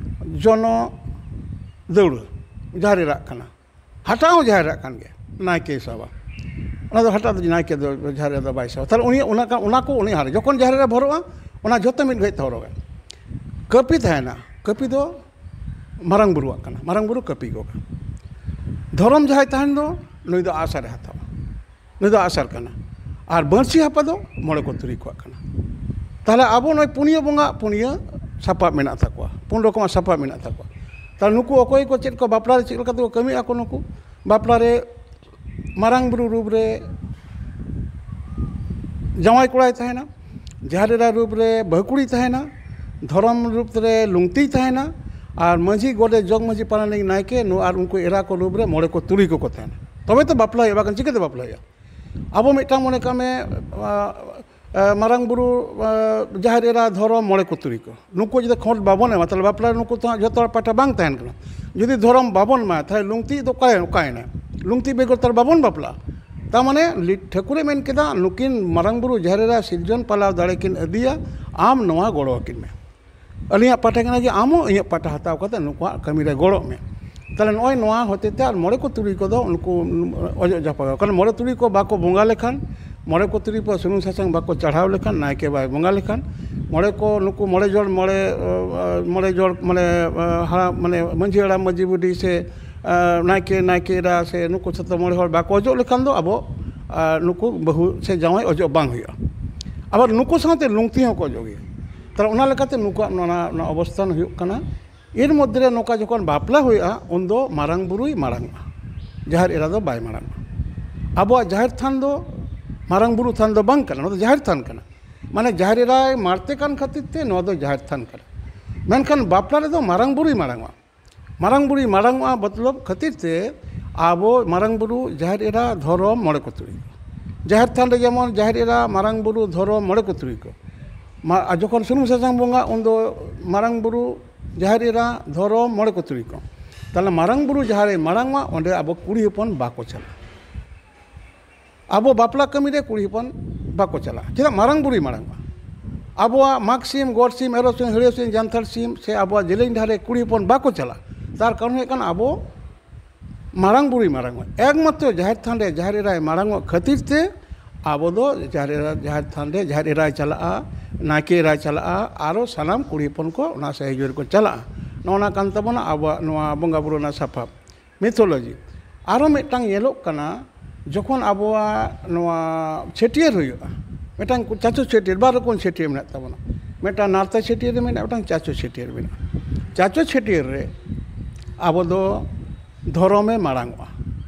ᱡᱚᱱᱚᱜ, ᱫᱟᱹᱣᱲᱟᱹ, ᱡᱟᱦᱮᱨ ᱮᱨᱟᱜ ᱠᱟᱱᱟ᱾ ᱦᱟᱴᱟᱜ ᱦᱚᱸ ᱡᱟᱦᱮᱨ ᱮᱨᱟᱜ ᱠᱟᱱ ᱜᱮᱭᱟ, ᱱᱟᱭᱠᱮᱭ ᱥᱟᱵᱟ᱾ ᱚᱱᱟ ᱫᱚ ᱦᱟᱴᱟᱜ ᱫᱚ ᱱᱟᱭᱠᱮ ᱫᱚ, ᱡᱟᱦᱮᱨ ᱮᱨᱟ ᱫᱚ ᱵᱟᱭ ᱥᱟᱵᱟ᱾ ᱛᱟᱦᱞᱮ ᱩᱱᱤ ᱚᱱᱟ ᱠᱟ-, ᱚᱱᱟ ᱠᱚ ᱩᱱᱤ ᱦᱟᱨ-, ᱡᱚᱠᱷᱚᱱ ᱡᱟᱦᱮᱨ ᱮᱨᱟ ᱵᱷᱚᱨᱚᱜᱼᱟ, ᱚᱱᱟ ᱡᱚᱛᱚ ᱢᱤᱫ ᱜᱷᱟᱹᱲᱤᱡ ᱛᱮ ᱦᱚᱨᱚᱜᱟᱭ᱾ ᱠᱟᱹᱯᱤ ᱛᱟᱦᱮᱱᱟ, ᱠᱟᱹᱯᱤ ᱫᱚ ᱢᱟᱨᱟᱝ ᱵᱩᱨᱩᱣᱟᱜ ᱠᱟᱱᱟ, ᱢᱟᱨᱟᱝ ᱵᱩᱨᱩ ᱠᱟᱹᱯᱤ ᱜᱚᱜᱟ᱾ ᱫᱷᱚᱨᱚᱢ ᱡᱟᱦᱟᱸᱭ ᱛᱟᱦᱮᱱ ᱫᱚ, ᱱᱩᱭ ᱫᱚ ᱟᱜᱼᱥᱟᱨᱮ ᱦᱟᱛᱟᱣᱟ, ᱱᱩᱭ ᱫᱚ ᱟᱜᱼᱥᱟᱨ ᱠᱟᱱᱟ᱾ ᱟᱨ ᱵᱟᱹᱬᱥᱤ ᱦᱟᱯᱟ ᱫᱚ ᱢᱚᱬᱮ ᱠᱚ ᱛᱩᱨᱩᱭ ᱠᱚᱣᱟᱜ ᱠᱟᱱᱟ᱾ ᱛᱟᱦᱞᱮ ᱟᱵᱚ ᱱᱚᱜᱼᱚᱭ ᱯᱩᱱᱭᱟᱹ ᱵᱚᱸᱜᱟ, ᱯᱩᱱᱭᱟᱹ ᱥᱟᱯᱟᱵ ᱢᱮᱱᱟᱜ ᱛᱟᱠᱚᱣᱟ, ᱯᱩᱱ ᱨᱚᱠᱚᱢᱟᱜ ᱥᱟᱯᱟᱵ ᱢᱮᱱᱟᱜ ᱛᱟᱠᱚᱣᱟ᱾ ᱛᱟᱦᱞᱮ ᱱᱩᱠᱩ ᱚᱠᱚᱭ ᱠᱚ ᱪᱮᱫ ᱠᱚ ᱵᱟᱯᱞᱟ ᱨᱮ ᱪᱮᱫ ᱞᱮᱠᱟ ᱛᱮᱠᱚ ᱠᱟᱹᱢᱤᱭᱮᱫᱼᱟ ᱠᱚ? ᱱᱩᱠᱩ ᱵᱟᱯᱞᱟ ᱨᱮ ᱢᱟᱨᱟᱝ ᱵᱩᱨᱩ ᱨᱩᱯ ᱨᱮ ᱡᱟᱶᱟᱭ ᱠᱚᱲᱟᱭ ᱛᱟᱦᱮᱱᱟ, ᱡᱟᱦᱮᱨ ᱮᱨᱟ ᱨᱩᱯ ᱨᱮ ᱵᱟᱹᱦᱩ ᱠᱩᱲᱤᱭ ᱛᱟᱦᱮᱱᱟ, ᱫᱷᱚᱨᱚᱢ ᱨᱩᱯ ᱨᱮ ᱞᱩᱝᱛᱤᱭ ᱛᱟᱦᱮᱱᱟ, ᱟᱨ ᱢᱟᱹᱡᱷᱤ, ᱜᱚᱰᱮᱛ, ᱡᱚᱜᱽ ᱢᱟᱹᱡᱷᱤ, ᱯᱟᱨᱟᱱᱤᱠ, ᱱᱟᱭᱠᱮ, ᱱᱚᱣᱟ ᱟᱨ ᱩᱱᱠᱩ ᱮᱨᱟ ᱠᱚ ᱨᱩᱯ ᱨᱮ ᱢᱚᱬᱮ ᱠᱚ ᱛᱩᱨᱩᱭ ᱠᱚᱠᱚ ᱛᱟᱦᱮᱱᱟ᱾ ᱛᱚᱵᱮ ᱛᱚ ᱵᱟᱯᱞᱟ ᱦᱩᱭᱩᱜᱼᱟ, ᱵᱟᱠᱷᱟᱱ ᱪᱤᱠᱟᱹᱛᱮ ᱵᱟᱯᱞᱟ ᱦᱩᱭᱩᱜᱼᱟ? ᱟᱵᱚ ᱢᱤᱫᱴᱟᱝ ᱢᱚᱱᱮ ᱠᱟᱜ ᱢᱮ, ᱟ, ᱟ, ᱢᱟᱨᱟᱝ ᱵᱩᱨᱩ, ᱟ, ᱡᱟᱦᱮᱨ ᱮᱨᱟ, ᱫᱷᱚᱨᱚᱢ, ᱢᱚᱬᱮ ᱠᱚ ᱛᱩᱨᱩᱭ ᱠᱚ, ᱱᱩᱠᱩ ᱡᱩᱫᱤ ᱠᱷᱚᱸᱰ ᱵᱟᱵᱚᱱ ᱮᱢᱟ, ᱛᱟᱦᱞᱮ ᱵᱟᱯᱞᱟ ᱨᱮ ᱱᱩᱠᱩ ᱛᱚ ᱦᱟᱸᱜ ᱡᱷᱚᱛᱚ ᱦᱚᱲ ᱯᱟᱦᱴᱟ ᱵᱟᱝ ᱛᱟᱦᱮᱱ ᱠᱟᱱᱟ᱾ ᱡᱩᱫᱤ ᱫᱷᱚᱨᱚᱢ ᱵᱟᱵᱚᱱ ᱮᱢᱟ, ᱛᱟᱦᱞᱮ ᱞᱩᱝᱛᱤ ᱫᱚ ᱚᱠᱟᱭ-, ᱚᱠᱟᱭᱮᱱᱟ? ᱞᱩᱝᱛᱤ ᱵᱮᱜᱚᱨ ᱛᱟᱦᱞᱮ ᱵᱟᱵᱚᱱ ᱵᱟᱯᱞᱟᱜᱼᱟ᱾ ᱛᱟᱨ ᱢᱟᱱᱮ ᱞᱤ-, ᱴᱷᱟᱹᱠᱩᱨᱮ ᱢᱮᱱ ᱠᱮᱫᱟ, ᱱᱩᱠᱤᱱ ᱢᱟᱨᱟᱝ ᱵᱩᱨᱩ ᱡᱟᱦᱮᱨ ᱮᱨᱟ ᱥᱤᱨᱡᱚᱱ ᱯᱟᱞᱟᱣ ᱫᱟᱲᱮ ᱠᱤᱱ ᱟᱹᱫᱤᱭᱟ, ᱟᱢ ᱱᱚᱣᱟ ᱜᱚᱲᱚ ᱟᱹᱠᱤᱱ ᱢᱮ᱾ ᱟᱹᱞᱤᱧᱟᱜ ᱯᱟᱦᱴᱟ ᱠᱟᱱᱟ ᱡᱮ ᱟᱢ ᱦᱚᱸ ᱤᱧᱟᱹᱜ ᱯᱟᱦᱴᱟ ᱦᱟᱛᱟᱣ ᱠᱟᱛᱮ ᱱᱩᱠᱩᱣᱟᱜ ᱠᱟᱹᱢᱤ ᱨᱮ ᱜᱚᱲᱚᱜ ᱢᱮ᱾ ᱛᱟᱦᱞᱮ ᱱᱚᱜᱼᱚᱭ ᱱᱚᱣᱟ ᱦᱚᱛᱮ ᱛᱮ ᱟᱨ ᱢᱚᱬᱮ ᱠᱚ ᱛᱩᱨᱩᱭ ᱠᱚᱫᱚ ᱩᱱᱠᱩ ᱚᱡᱚᱜ ᱡᱟᱯᱟᱜ, ᱠᱟᱨᱚᱱ ᱢᱚᱬᱮ ᱛᱩᱨᱩᱭ ᱠᱚ ᱵᱟᱠᱚ ᱵᱚᱸᱜᱟ ᱞᱮᱠᱷᱟᱱ, ᱢᱚᱬᱮ ᱠᱚ ᱛᱩᱨᱩᱭ ᱠᱚ ᱥᱩᱱᱩᱢ ᱥᱟᱥᱟᱝ ᱵᱟᱠᱚ ᱪᱟᱲᱦᱟᱣ ᱞᱮᱠᱷᱟᱱ, ᱱᱟᱭᱠᱮ ᱵᱟᱭ ᱵᱚᱸᱜᱟ ᱞᱮᱠᱷᱟᱱ, ᱢᱚᱬᱮ ᱠᱚ, ᱱᱩᱠᱩ ᱢᱚᱬᱮ ᱡᱚᱲ, ᱢᱚᱬᱮ, ᱮ, ᱢᱚᱬᱮ ᱡᱚᱲ, ᱢᱟᱱᱮ, ᱮ, ᱦᱟᱲᱟᱢ, ᱢᱟᱱᱮ, ᱢᱟᱹᱡᱷᱤ ᱦᱟᱲᱟᱢ, ᱢᱟᱹᱡᱷᱤ ᱵᱩᱰᱷᱤ ᱥᱮ, ᱮ, ᱱᱟᱭᱠᱮ, ᱱᱟᱭᱠᱮ ᱮᱨᱟ ᱥᱮ ᱱᱩᱠᱩ ᱥᱟᱛᱮ ᱢᱚᱬᱮ ᱦᱚᱲ ᱵᱟᱠᱚ ᱚᱡᱚᱜ ᱞᱮᱠᱷᱟᱱ ᱫᱚ ᱟᱵᱚ, ᱮ, ᱱᱩᱠᱩ ᱵᱟᱹᱦᱩ ᱥᱮ ᱡᱟᱶᱟᱭ ᱚᱡᱚᱜ ᱵᱟᱝ ᱦᱩᱭᱩᱜᱼᱟ᱾ ᱟᱵᱟᱨ ᱱᱩᱠᱩ ᱥᱟᱶᱛᱮ ᱞᱩᱝᱛᱤ ᱦᱚᱸᱠᱚ ᱚᱡᱚᱜ ᱜᱮᱭᱟ᱾ ᱛᱟᱦᱞᱮ ᱚᱱᱟ ᱞᱮᱠᱟᱛᱮ ᱱᱩᱠᱩᱣᱟᱜ ᱱᱚᱣᱟ, ᱱᱚᱣᱟ ᱚᱵᱚᱥᱛᱷᱟᱱ ᱦᱩᱭᱩᱜ ᱠᱟᱱᱟ᱾ ᱮᱨ ᱢᱚᱫᱽᱫᱷᱮ ᱨᱮ ᱱᱚᱝᱠᱟ ᱡᱚᱠᱷᱚᱱ ᱵᱟᱯᱞᱟ ᱦᱩᱭᱩᱜᱼᱟ, ᱩᱱᱫᱚ ᱢᱟᱨᱟᱝ ᱵᱩᱨᱩᱭ ᱢᱟᱨᱟᱝᱚᱜᱼᱟ, ᱡᱟᱦᱮᱨ ᱮᱨᱟ ᱫᱚ ᱵᱟᱭ ᱢᱟᱨᱟᱝᱚᱜᱼᱟ᱾ ᱟᱵᱚᱣᱟᱜ ᱡᱟᱦᱮᱨ ᱛᱷᱟᱱ ᱫᱚ ᱢᱟᱨᱟᱝ ᱵᱩᱨᱩ ᱛᱷᱟᱱ ᱫᱚ ᱵᱟᱝ ᱠᱟᱱᱟ, ᱱᱚᱣᱟ ᱫᱚ ᱡᱟᱦᱮᱨ ᱛᱷᱟᱱ ᱠᱟᱱᱟ᱾ ᱢᱟᱱᱮ ᱡᱟᱦᱮᱨ ᱮᱨᱟᱭ ᱢᱟᱲᱛᱮ ᱠᱟᱱ ᱠᱷᱟᱹᱛᱤᱨ ᱛᱮ ᱱᱚᱣᱟ ᱫᱚ ᱡᱟᱦᱮᱨ ᱛᱷᱟᱱ ᱠᱟᱱᱟ᱾ ᱢᱮᱱᱠᱷᱟᱱ ᱵᱟᱯᱞᱟ ᱨᱮᱫᱚ ᱢᱟᱨᱟᱝ ᱵᱩᱨᱩᱭ ᱢᱟᱨᱟᱝᱚᱜᱼᱟ᱾ ᱢᱟᱨᱟᱝ ᱵᱩᱨᱩᱭ ᱢᱟᱨᱟᱝᱚᱜᱼᱟ ᱢᱚᱛᱞᱚᱵ ᱠᱷᱟᱹᱛᱤᱨ ᱛᱮ ᱟᱵᱚ ᱢᱟᱨᱟᱝ ᱵᱩᱨᱩ, ᱡᱟᱦᱮᱨ ᱮᱨᱟ, ᱫᱷᱚᱨᱚᱢ, ᱢᱚᱬᱮ ᱠᱚ ᱛᱩᱨᱩᱭ ᱠᱚ᱾ ᱡᱟᱦᱮᱨ ᱛᱷᱟᱱ ᱨᱮ ᱡᱮᱢᱚᱱ ᱡᱟᱦᱮᱨ ᱮᱨᱟ, ᱢᱟᱨᱟᱝ ᱵᱩᱨᱩ, ᱫᱷᱚᱨᱚᱢ, ᱢᱚᱬᱮ ᱠᱚ ᱛᱩᱨᱩᱭ ᱠᱚ᱾ ᱢᱟ-, ᱟᱨ ᱡᱚᱠᱷᱚᱱ ᱥᱩᱱᱩᱢ ᱥᱟᱥᱟᱝ ᱵᱚᱸᱜᱟ, ᱩᱱᱫᱚ ᱢᱟᱨᱟᱝ ᱵᱩᱨᱩ, ᱡᱟᱦᱮᱨ ᱮᱨᱟ, ᱫᱷᱚᱨᱚᱢ, ᱢᱚᱬᱮ ᱠᱚ ᱛᱩᱨᱩᱭ ᱠᱚ᱾ ᱛᱟᱦᱚᱞᱮ ᱢᱟᱨᱟᱝ ᱵᱩᱨᱩ ᱡᱟᱦᱟᱸ ᱨᱮ ᱢᱟᱲᱟᱝ ᱢᱟ, ᱚᱸᱰᱮ ᱟᱵᱚ ᱠᱩᱲᱤ ᱦᱚᱯᱚᱱ ᱵᱟᱠᱚ ᱪᱟᱞᱟᱜᱼᱟ᱾ ᱟᱵᱚ ᱵᱟᱯᱞᱟ ᱠᱟᱹᱢᱤ ᱨᱮ ᱠᱩᱲᱤ ᱦᱚᱯᱚᱱ ᱵᱟᱠᱚ ᱪᱟᱞᱟᱜᱼᱟ᱾ ᱪᱮᱫᱟᱜ? ᱢᱟᱨᱟᱝ ᱵᱩᱨᱩᱭ ᱢᱟᱲᱟᱝ ᱢᱟ᱾ ᱟᱵᱚᱣᱟᱜ ᱢᱟᱜᱽ ᱥᱤᱢ, ᱜᱚᱰ ᱥᱤᱢ, ᱮᱨᱚᱜ ᱥᱤᱢ, ᱦᱟᱹᱲᱭᱟᱹ ᱥᱤᱢ, ᱡᱟᱱᱛᱷᱟᱲ ᱥᱤᱢ ᱥᱮ ᱟᱵᱚᱣᱟᱜ ᱡᱮᱞᱮᱧ ᱰᱟᱦᱟᱨ ᱨᱮ ᱠᱩᱲᱤ ᱦᱚᱯᱚᱱ ᱵᱟᱠᱚ ᱪᱟᱞᱟᱜᱼᱟ᱾ ᱛᱟᱨ ᱠᱟᱨᱚᱱ ᱦᱩᱭᱩᱜ ᱠᱟᱱᱟ, ᱟᱵᱚ ᱢᱟᱨᱟᱝ ᱵᱩᱨᱩᱭ ᱢᱟᱨᱟᱝ ᱚᱜᱼᱟ᱾ ᱮᱠᱢᱟᱛᱨᱚ ᱡᱟᱦᱮᱨ ᱛᱷᱟᱱ ᱨᱮ ᱡᱟᱦᱮᱨ ᱮᱨᱟᱭ ᱢᱟᱨᱟᱝ ᱚᱜ ᱠᱷᱟᱹᱛᱤᱨ ᱛᱮ ᱟᱵᱚ ᱫᱚ ᱡᱟᱦᱮᱨ ᱮᱨᱟ, ᱡᱟᱦᱮᱨ ᱛᱷᱟᱱ ᱨᱮ ᱡᱟᱦᱮᱨ ᱮᱨᱟᱭ ᱪᱟᱞᱟᱜᱼᱟ, ᱱᱟᱭᱠᱮ ᱮᱨᱟᱭ ᱪᱟᱞᱟᱜᱼᱟ, ᱟᱨᱚ ᱥᱟᱱᱟᱢ ᱠᱩᱲᱤ ᱦᱚᱯᱚᱱ ᱠᱚ ᱚᱱᱟ ᱥᱟᱹᱦᱤᱡᱩᱦᱤ ᱨᱮᱠᱚ ᱪᱟᱞᱟᱜᱼᱟ᱾ ᱱᱚᱜᱼᱚ ᱱᱚᱣᱟ ᱠᱟᱱ ᱛᱟᱵᱚᱱᱟ ᱟᱵᱚᱣᱟᱜ ᱱᱚᱣᱟ ᱵᱚᱸᱜᱟ ᱵᱩᱨᱩ ᱨᱮᱱᱟᱜ ᱥᱟᱯᱟᱵ᱾ ᱢᱤᱛᱷᱳᱞᱚᱡᱤ᱾ ᱟᱨᱚ ᱢᱤᱫᱴᱟᱝ ᱧᱮᱞᱚᱜ ᱠᱟᱱᱟ, ᱡᱚᱠᱷᱚᱱ ᱟᱵᱚᱣᱟᱜ ᱱᱚᱣᱟ ᱪᱷᱟᱹᱴᱭᱟᱹᱨ ᱦᱩᱭᱩᱜᱼᱟ, ᱢᱤᱫᱴᱟᱝ ᱪᱟᱪᱳ ᱪᱷᱟᱹᱴᱭᱟᱹᱨ, ᱵᱟᱨ ᱨᱚᱠᱚᱢ ᱪᱷᱟᱹᱴᱭᱟᱹᱨ ᱢᱮᱱᱟᱜ ᱛᱟᱵᱚᱱᱟ᱾ ᱢᱤᱫᱴᱟᱝ ᱱᱟᱨᱛᱟ ᱪᱷᱟᱹᱴᱭᱟᱹᱨ ᱨᱮ ᱢᱮᱱᱟᱜᱼᱟ, ᱢᱤᱫᱴᱟᱝ ᱪᱟᱪᱳ ᱪᱷᱟᱹᱴᱭᱟᱹᱨ ᱢᱮᱱᱟᱜᱼᱟ᱾ ᱪᱟᱪᱳ ᱪᱷᱟᱹᱴᱭᱟᱹᱨ ᱨᱮ ᱟᱵᱚ ᱫᱚ ᱫᱷᱚᱨᱚᱢᱮ ᱢᱟᱲᱟᱝ ᱚᱜᱼᱟ,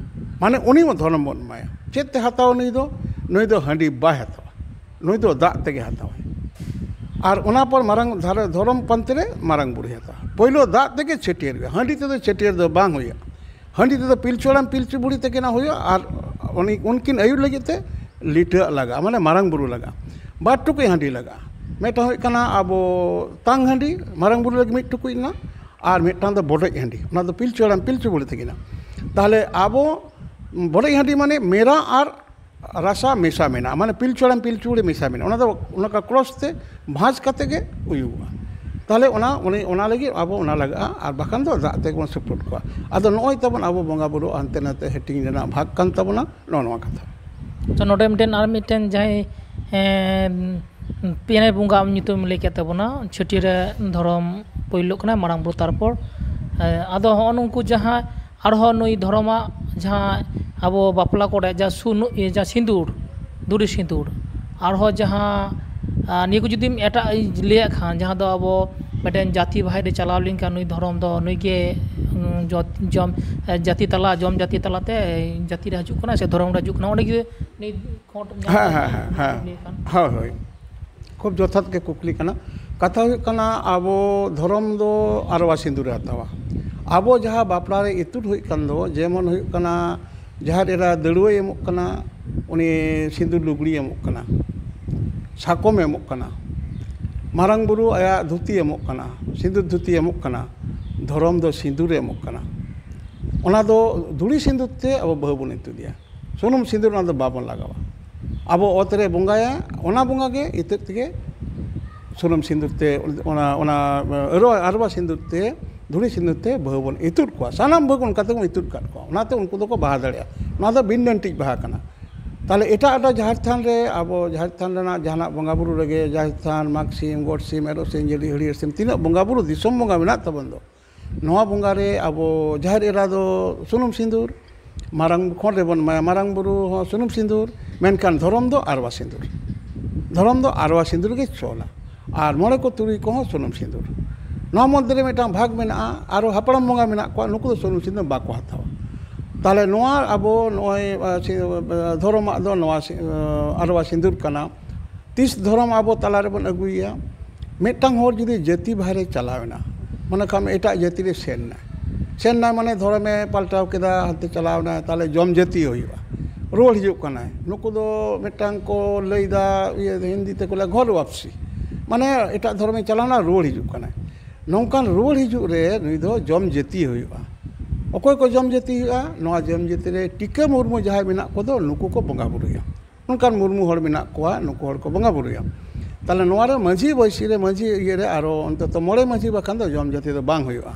ᱢᱟᱱᱮ ᱩᱱᱤ ᱦᱚᱸ ᱫᱷᱚᱨᱚᱢ ᱵᱚᱱ ᱮᱢᱟᱭᱟ᱾ ᱪᱮᱫ ᱛᱮ ᱦᱟᱛᱟᱣᱟ ᱱᱩᱭ ᱫᱚ? ᱱᱩᱭ ᱫᱚ ᱦᱟᱺᱰᱤ ᱵᱟᱭ ᱦᱟᱛᱟᱣᱟ, ᱱᱩᱭ ᱫᱚ ᱫᱟᱜ ᱛᱮᱜᱮ ᱦᱟᱛᱟᱣᱟᱭ᱾ ᱟᱨ ᱚᱱᱟ ᱯᱚᱨ ᱢᱟᱨᱟᱝ ᱫᱷᱟᱨᱮ ᱫᱷᱚᱨᱚᱢ ᱯᱟᱱᱛᱮ ᱨᱮ ᱢᱟᱨᱟᱝ ᱵᱩᱨᱩᱭ ᱦᱟᱛᱟᱣᱟ᱾ ᱯᱳᱭᱞᱳ ᱫᱟᱜ ᱛᱮᱜᱮ ᱪᱷᱟᱹᱴᱭᱟᱹᱨ ᱦᱩᱭᱩᱜᱼᱟ, ᱦᱟᱺᱰᱤ ᱛᱮᱫᱚ ᱪᱷᱟᱹᱴᱭᱟᱹᱨ ᱫᱚ ᱵᱟᱝ ᱦᱩᱭᱩᱜᱼᱟ᱾ ᱦᱟᱺᱰᱤ ᱛᱮᱫᱚ ᱯᱤᱞᱪᱩ ᱦᱟᱲᱟᱢ ᱯᱤᱞᱪᱩ ᱵᱩᱲᱦᱤ ᱛᱟᱹᱠᱤᱱᱟᱜ ᱦᱩᱭᱩᱜᱼᱟ, ᱟᱨ ᱩᱱᱤ, ᱩᱱᱠᱤᱱ ᱟᱹᱭᱩᱨ ᱞᱟᱹᱜᱤᱫ ᱛᱮ ᱞᱤᱴᱟᱹᱣᱟᱜ ᱞᱟᱜᱟᱜᱼᱟ, ᱢᱟᱱᱮ ᱢᱟᱨᱟᱝ ᱵᱩᱨᱩ ᱞᱟᱜᱟᱜᱼᱟ᱾ ᱵᱟᱨ ᱴᱩᱠᱩᱡ ᱦᱟᱺᱰᱤ ᱞᱟᱜᱟᱜᱼᱟ᱾ ᱢᱤᱫᱴᱟᱝ ᱦᱩᱭᱩᱜ ᱠᱟᱱᱟ ᱟᱵᱚ ᱛᱟᱝ ᱦᱟᱺᱰᱤ, ᱢᱟᱨᱟᱝ ᱵᱩᱨᱩ ᱞᱟᱹᱜᱤᱫ ᱢᱤᱫ ᱴᱩᱠᱩᱡ ᱮᱱᱟ, ᱟᱨ ᱢᱤᱫᱴᱟᱝ ᱫᱚ ᱵᱚᱰᱚᱡ ᱦᱟᱺᱰᱤ, ᱚᱱᱟ ᱫᱚ ᱯᱤᱞᱪᱩ ᱦᱟᱲᱟᱢ ᱯᱤᱞᱪᱩ ᱵᱩᱲᱦᱤ ᱛᱟᱹᱠᱤᱱᱟᱜ᱾ ᱛᱟᱦᱚᱞᱮ ᱟᱵᱚ ᱵᱚᱰᱚᱡ ᱦᱟᱺᱰᱤ ᱢᱟᱱᱮ ᱢᱮᱨᱟ ᱟᱨ ᱨᱟᱥᱟ ᱢᱮᱥᱟ ᱢᱮᱱᱟᱜᱼᱟ, ᱢᱟᱱᱮ ᱯᱤᱞᱪᱩ ᱦᱟᱲᱟᱢ ᱯᱤᱞᱪᱩ ᱵᱩᱲᱦᱤ ᱢᱮᱥᱟ ᱢᱮᱱᱟᱜᱼᱟ, ᱚᱱᱟ ᱫᱚ ᱚᱱᱟ ᱠᱟ ᱠᱨᱚᱥ ᱛᱮ ᱵᱷᱟᱸᱡᱽ ᱠᱟᱛᱮ ᱜᱮ ᱦᱩᱭᱩᱜᱼᱟ᱾ ᱛᱟᱦᱚᱞᱮ ᱚᱱᱟ, ᱚᱱᱮ ᱚᱱᱟ ᱞᱟᱹᱜᱤᱫ ᱟᱵᱚ ᱚᱱᱟ ᱞᱟᱜᱟᱜᱼᱟ, ᱟᱨ ᱵᱟᱠᱷᱟᱱ ᱫᱚ ᱫᱟᱜ ᱛᱮᱜᱮ ᱵᱚᱱ ᱥᱩᱯᱨᱩᱫ ᱠᱚᱣᱟ᱾ ᱟᱫᱚ ᱱᱚᱜᱼᱚᱭ ᱛᱟᱵᱚᱱ ᱟᱵᱚ ᱵᱚᱸᱜᱟ ᱵᱩᱨᱩ ᱦᱟᱱᱛᱮ ᱱᱟᱛᱮ ᱦᱟᱹᱴᱤᱧ ᱨᱮᱱᱟᱜ ᱵᱷᱟᱜᱽ ᱠᱟᱱ ᱛᱟᱵᱚᱱᱟ, ᱱᱚᱜᱼᱚ ᱱᱚᱣᱟ ᱠᱟᱛᱷᱟ᱾ ᱛᱚ, ᱱᱚᱰᱮ ᱢᱤᱫᱴᱮᱱ ᱟᱨ ᱢᱤᱫᱴᱮᱱ ᱡᱟᱦᱟᱸᱭ, ᱮᱸ, ᱯᱮᱱᱮ ᱵᱚᱸᱜᱟ ᱧᱩᱛᱩᱢ ᱞᱟᱹᱭ ᱠᱮᱫ ᱛᱟᱵᱚᱱᱟ, ᱪᱷᱟᱹᱴᱭᱟᱹᱨ ᱨᱮ ᱫᱷᱚᱨᱚᱢ ᱯᱳᱭᱞᱳ ᱠᱟᱱᱟ, ᱢᱟᱨᱟᱝ ᱵᱩᱨᱩ, ᱛᱟᱨᱯᱚᱨ, ᱮᱸ, ᱟᱫᱚ ᱦᱚᱸᱜᱼᱚ ᱱᱩᱠᱩ ᱡᱟᱦᱟᱸ ᱟᱨᱦᱚᱸ ᱱᱩᱭ ᱫᱷᱚᱨᱚᱢᱟᱜ ᱡᱟᱦᱟᱸ ᱟᱵᱚ ᱵᱟᱯᱞᱟ ᱠᱚᱨᱮ ᱡᱟ ᱥᱩᱱᱩ-, ᱤᱭᱟᱹ, ᱡᱟ ᱥᱤᱸᱫᱩᱨ, ᱫᱷᱩᱲᱤ ᱥᱤᱸᱫᱩᱨ, ᱟᱨᱦᱚᱸ ᱡᱟᱦᱟᱸ, ᱟᱨ ᱱᱤᱭᱟᱹ ᱠᱚ ᱡᱩᱫᱤᱢ ᱮᱴᱟᱜ ᱤᱧ ᱞᱟᱹᱭᱟᱜ ᱠᱷᱟᱱ, ᱡᱟᱦᱟᱸ ᱫᱚ ᱟᱵᱚ ᱢᱤᱫᱴᱮᱱ ᱡᱟᱹᱛᱤ ᱵᱷᱟᱭ ᱨᱮ ᱪᱟᱞᱟᱣ ᱞᱮᱱᱠᱷᱟᱱ ᱱᱩᱭ ᱫᱷᱚᱨᱚᱢ ᱫᱚ ᱱᱩᱭ ᱜᱮ, ᱩᱸ, ᱡᱚ-, ᱡᱚᱢ, ᱮ, ᱡᱟᱹᱛᱤ ᱛᱟᱞᱟ, ᱡᱚᱢ ᱡᱟᱹᱛᱤ ᱛᱟᱞᱟᱛᱮ ᱡᱟᱹᱛᱤ ᱨᱮ ᱦᱤᱡᱩᱜ ᱠᱟᱱᱟ ᱥᱮ ᱫᱷᱚᱨᱚᱢ ᱨᱮ ᱦᱤᱡᱩᱜ ᱠᱟᱱᱟ, ᱚᱸᱰᱮ ᱜᱮ ᱱᱩᱭ ᱠᱷᱚᱸᱰ ᱧᱟᱢ ᱦᱮᱸ, ᱠᱟᱛᱮ ᱦᱮᱸ, ᱦᱮᱸ, ᱦᱮᱸ᱾ ᱞᱟᱹᱭ ᱠᱷᱟᱱ᱾ ᱦᱳᱭ, ᱦᱳᱭ᱾ ᱠᱷᱩᱵ ᱡᱚᱛᱷᱟᱛ ᱜᱮ ᱠᱩᱠᱞᱤ ᱠᱟᱱᱟ᱾ ᱠᱟᱛᱷᱟ ᱦᱩᱭᱩᱜ ᱠᱟᱱᱟ, ᱟᱵᱚ ᱫᱷᱚᱨᱚᱢ ᱫᱚ ᱟᱨᱣᱟ ᱥᱤᱸᱫᱩᱨᱮ ᱦᱟᱛᱟᱣᱟ᱾ ᱟᱵᱚ ᱡᱟᱦᱟᱸ ᱵᱟᱯᱞᱟ ᱨᱮ ᱤᱛᱩᱫ ᱦᱩᱭᱩᱜ ᱠᱟᱱ ᱫᱚ, ᱡᱮᱢᱚᱱ ᱦᱩᱭᱩᱜ ᱠᱟᱱᱟ, ᱡᱟᱦᱮᱨ ᱮᱨᱟ ᱫᱟᱹᱲᱩᱣᱟᱹᱭ ᱮᱢᱚᱜ ᱠᱟᱱᱟ, ᱩᱱᱤ ᱥᱤᱸᱫᱩᱨ ᱞᱩᱜᱽᱲᱤ ᱮᱢᱚᱜ ᱠᱟᱱᱟ, ᱥᱟᱠᱚᱢ ᱮᱢᱚᱜ ᱠᱟᱱᱟ, ᱢᱟᱨᱟᱝ ᱵᱩᱨᱩ ᱟᱭᱟᱜ ᱫᱷᱩᱛᱤ ᱮᱢᱚᱜ ᱠᱟᱱᱟ, ᱥᱤᱸᱫᱩᱨ ᱫᱷᱩᱛᱤ ᱮᱢᱚᱜ ᱠᱟᱱᱟ, ᱫᱷᱚᱨᱚᱢ ᱫᱚ ᱥᱤᱸᱫᱩᱨᱮ ᱮᱢᱚᱜ ᱠᱟᱱᱟ᱾ ᱚᱱᱟ ᱫᱚ ᱫᱷᱩᱲᱤ ᱥᱤᱸᱫᱩᱨ ᱛᱮ ᱟᱵᱚ ᱵᱟᱹᱦᱩ ᱵᱚᱱ ᱤᱛᱩᱫᱮᱭᱟ᱾ ᱥᱩᱱᱩᱢ ᱥᱤᱸᱫᱩᱨ ᱚᱱᱟ ᱫᱚ ᱵᱟᱵᱚᱱ ᱞᱟᱜᱟᱣᱟ᱾ ᱟᱵᱚ ᱚᱛ ᱨᱮ ᱵᱚᱸᱜᱟᱭᱟ, ᱚᱱᱟ ᱵᱚᱸᱜᱟ ᱜᱮ ᱤᱛᱟᱹᱫ ᱛᱮᱜᱮ ᱥᱩᱱᱩᱢ ᱥᱤᱸᱫᱩᱨ ᱛᱮ, ᱚᱱᱟ, ᱚᱱᱟ ᱟᱨᱣᱟ, ᱟᱨᱣᱟ ᱥᱤᱸᱫᱩᱨ ᱛᱮ, ᱫᱷᱩᱲᱤ ᱥᱤᱸᱫᱩᱨ ᱛᱮ ᱵᱟᱹᱦᱩ ᱵᱚᱱ ᱤᱛᱩᱫ ᱠᱚᱣᱟ᱾ ᱥᱟᱱᱟᱢ ᱵᱟᱹᱦᱩ ᱚᱱᱠᱟ ᱛᱮᱵᱚᱱ ᱤᱛᱩᱫ ᱠᱟᱫ ᱠᱚᱣᱟ᱾ ᱚᱱᱟᱛᱮ ᱩᱱᱠᱩ ᱫᱚᱠᱚ ᱵᱟᱦᱟ ᱫᱟᱲᱮᱭᱟᱜᱼᱟ᱾ ᱱᱚᱣᱟ ᱫᱚ ᱵᱤᱱ ᱰᱟᱹᱱᱴᱤᱡ ᱵᱟᱦᱟ ᱠᱟᱱᱟ᱾ ᱛᱟᱦᱞᱮ ᱮᱴᱟᱜ ᱮᱴᱟᱜ ᱡᱟᱦᱮᱨ ᱛᱷᱟᱱ ᱨᱮ, ᱟᱵᱚ ᱡᱟᱦᱮᱨ ᱛᱷᱟᱱ ᱨᱮᱱᱟᱜ ᱡᱟᱦᱟᱱᱟᱜ ᱵᱚᱸᱜᱟ ᱵᱩᱨᱩ ᱨᱮᱜᱮ, ᱡᱟᱦᱮᱨ ᱛᱷᱟᱱ, ᱢᱟᱜᱽ ᱥᱤᱢ, ᱜᱚᱴ ᱥᱤᱢ, ᱮᱨᱚᱜ ᱥᱤᱢ, ᱡᱟᱹᱰᱤ ᱦᱟᱹᱲᱭᱟᱹᱨ ᱥᱤᱢ, ᱛᱤᱱᱟᱹᱜ ᱵᱚᱸᱜᱟ ᱵᱩᱨᱩ, ᱫᱤᱥᱚᱢ ᱵᱚᱸᱜᱟ ᱢᱮᱱᱟᱜ ᱛᱟᱵᱚᱱ ᱫᱚ, ᱱᱚᱣᱟ ᱵᱚᱸᱜᱟ ᱨᱮ ᱟᱵᱚ ᱡᱟᱦᱮᱨ ᱮᱨᱟ ᱫᱚ ᱥᱩᱱᱩᱢ ᱥᱤᱸᱫᱩᱨ, ᱢᱟᱨᱟᱝ ᱠᱷᱚᱸᱰ ᱨᱮᱵᱚᱱ ᱮᱢᱟᱭᱟ, ᱢᱟᱨᱟᱝ ᱵᱩᱨᱩ ᱦᱚᱸ ᱥᱩᱱᱩᱢ ᱥᱤᱸᱫᱩᱨ, ᱢᱮᱱᱠᱷᱟᱱ ᱫᱷᱚᱨᱚᱢ ᱫᱚ ᱟᱨᱣᱟ ᱥᱤᱸᱫᱩᱨ᱾ ᱫᱷᱚᱨᱚᱢ ᱫᱚ ᱟᱨᱣᱟ ᱥᱤᱸᱫᱩᱨ ᱜᱮ ᱪᱚᱞᱟ᱾ ᱟᱨ ᱢᱚᱬᱮ ᱠᱚ ᱛᱩᱨᱩᱭ ᱠᱚᱦᱚᱸ ᱥᱩᱱᱩᱢ ᱥᱤᱸᱫᱩᱨ᱾ ᱱᱚᱣᱟ ᱢᱚᱫᱽᱫᱷᱮ ᱨᱮ ᱢᱤᱫᱴᱟᱝ ᱵᱷᱟᱜᱽ ᱢᱮᱱᱟᱜᱼᱟ, ᱟᱨᱚ ᱦᱟᱯᱲᱟᱢ ᱵᱚᱸᱜᱟ ᱢᱮᱱᱟᱜ ᱠᱚᱣᱟ, ᱱᱩᱠᱩ ᱫᱚ ᱥᱩᱱᱩᱢ ᱥᱤᱸᱫᱩᱨ ᱵᱟᱠᱚ ᱦᱟᱛᱟᱣᱟ᱾ ᱛᱟᱦᱞᱮ ᱱᱚᱣᱟ ᱟᱵᱚ ᱱᱚᱜᱼᱚᱭ, ᱟ, ᱥᱤ-, ᱟ, ᱫᱷᱚᱨᱚᱢᱟᱜ ᱫᱚ ᱱᱚᱣᱟ ᱥᱤ-, ᱟ, ᱟᱨᱣᱟ ᱥᱤᱸᱫᱩᱨ ᱠᱟᱱᱟ᱾ ᱛᱤᱥ ᱫᱷᱚᱨᱚᱢ ᱟᱵᱚ ᱛᱟᱞᱟ ᱨᱮᱵᱚᱱ ᱟᱹᱜᱩᱭᱮᱭᱟ? ᱢᱤᱫᱴᱟᱝ ᱦᱚᱲ ᱡᱩᱫᱤ ᱡᱟᱹᱛᱤ ᱵᱟᱦᱨᱮ ᱪᱟᱞᱟᱣ ᱮᱱᱟ, ᱢᱚᱱᱮ ᱠᱟᱜ ᱢᱮ ᱮᱴᱟᱜ ᱡᱟᱹᱛᱤ ᱨᱮ ᱥᱮᱱ ᱮᱱᱟᱭ, ᱥᱮᱱ ᱮᱱᱟᱭ ᱢᱟᱱᱮ ᱫᱷᱚᱨᱚᱢᱮ ᱯᱟᱞᱴᱟᱣ ᱠᱮᱫᱟ, ᱦᱟᱱᱛᱮ ᱪᱟᱞᱟᱣ ᱮᱱᱟᱭ, ᱛᱟᱦᱞᱮ ᱡᱚᱢ ᱡᱟᱹᱛᱤ ᱦᱩᱭᱩᱜᱼᱟ, ᱨᱩᱣᱟᱹᱲ ᱦᱤᱡᱩᱜ ᱠᱟᱱᱟᱭ᱾ ᱱᱩᱠᱩ ᱫᱚ ᱢᱤᱫᱴᱟᱝ ᱠᱚ ᱞᱟᱹᱭᱫᱟ, ᱤᱭᱟᱹ, ᱦᱤᱱᱫᱤ ᱛᱮᱠᱚ ᱞᱟᱹᱭᱟ ᱜᱷᱚᱨ ᱣᱟᱯᱥᱤ, ᱢᱟᱱᱮ ᱮᱴᱟᱜ ᱫᱷᱚᱨᱚᱢᱮ ᱪᱟᱞᱟᱣ ᱮᱱᱟ, ᱨᱩᱣᱟᱹᱲ ᱦᱤᱡᱩᱜ ᱠᱟᱱᱟᱭ᱾ ᱱᱚᱝᱠᱟᱱ ᱨᱩᱣᱟᱹᱲ ᱦᱤᱡᱩᱜ ᱨᱮ ᱱᱩᱭ ᱫᱚ ᱡᱚᱢ ᱡᱟᱹᱛᱤ ᱦᱩᱭᱩᱜᱼᱟ᱾ ᱚᱠᱚᱭ ᱠᱚ ᱡᱚᱢ ᱡᱟᱹᱛᱤ ᱦᱩᱭᱩᱜᱼᱟ? ᱱᱚᱣᱟ ᱡᱚᱢ ᱡᱟᱹᱛᱤ ᱨᱮ ᱴᱤᱠᱟᱹ ᱢᱩᱨᱢᱩ ᱡᱟᱦᱟᱸᱭ ᱢᱮᱱᱟᱜ ᱠᱚᱫᱚ, ᱱᱩᱠᱩ ᱠᱚ ᱵᱚᱸᱜᱟ ᱵᱩᱨᱩᱭᱟ᱾ ᱚᱱᱠᱟᱱ ᱢᱩᱨᱢᱩ ᱦᱚᱲ ᱢᱮᱱᱟᱜ ᱠᱚᱣᱟ, ᱱᱩᱠᱩ ᱦᱚᱲ ᱠᱚ ᱵᱚᱸᱜᱟ ᱵᱩᱨᱩᱭᱟ᱾ ᱛᱟᱦᱞᱮ ᱱᱚᱣᱟ ᱨᱮ ᱢᱟᱹᱡᱷᱤ ᱵᱟᱹᱭᱥᱤ ᱨᱮ, ᱢᱟᱹᱡᱷᱤ ᱤᱭᱟᱹ ᱨᱮ ᱟᱨᱚ ᱚᱱᱛᱚᱛᱚ ᱢᱚᱬᱮ ᱢᱟᱹᱡᱷᱤ, ᱵᱟᱠᱷᱟᱱ ᱫᱚ ᱡᱚᱢ ᱡᱟᱹᱛᱤ ᱫᱚ ᱵᱟᱝ ᱦᱩᱭᱩᱜᱼᱟ᱾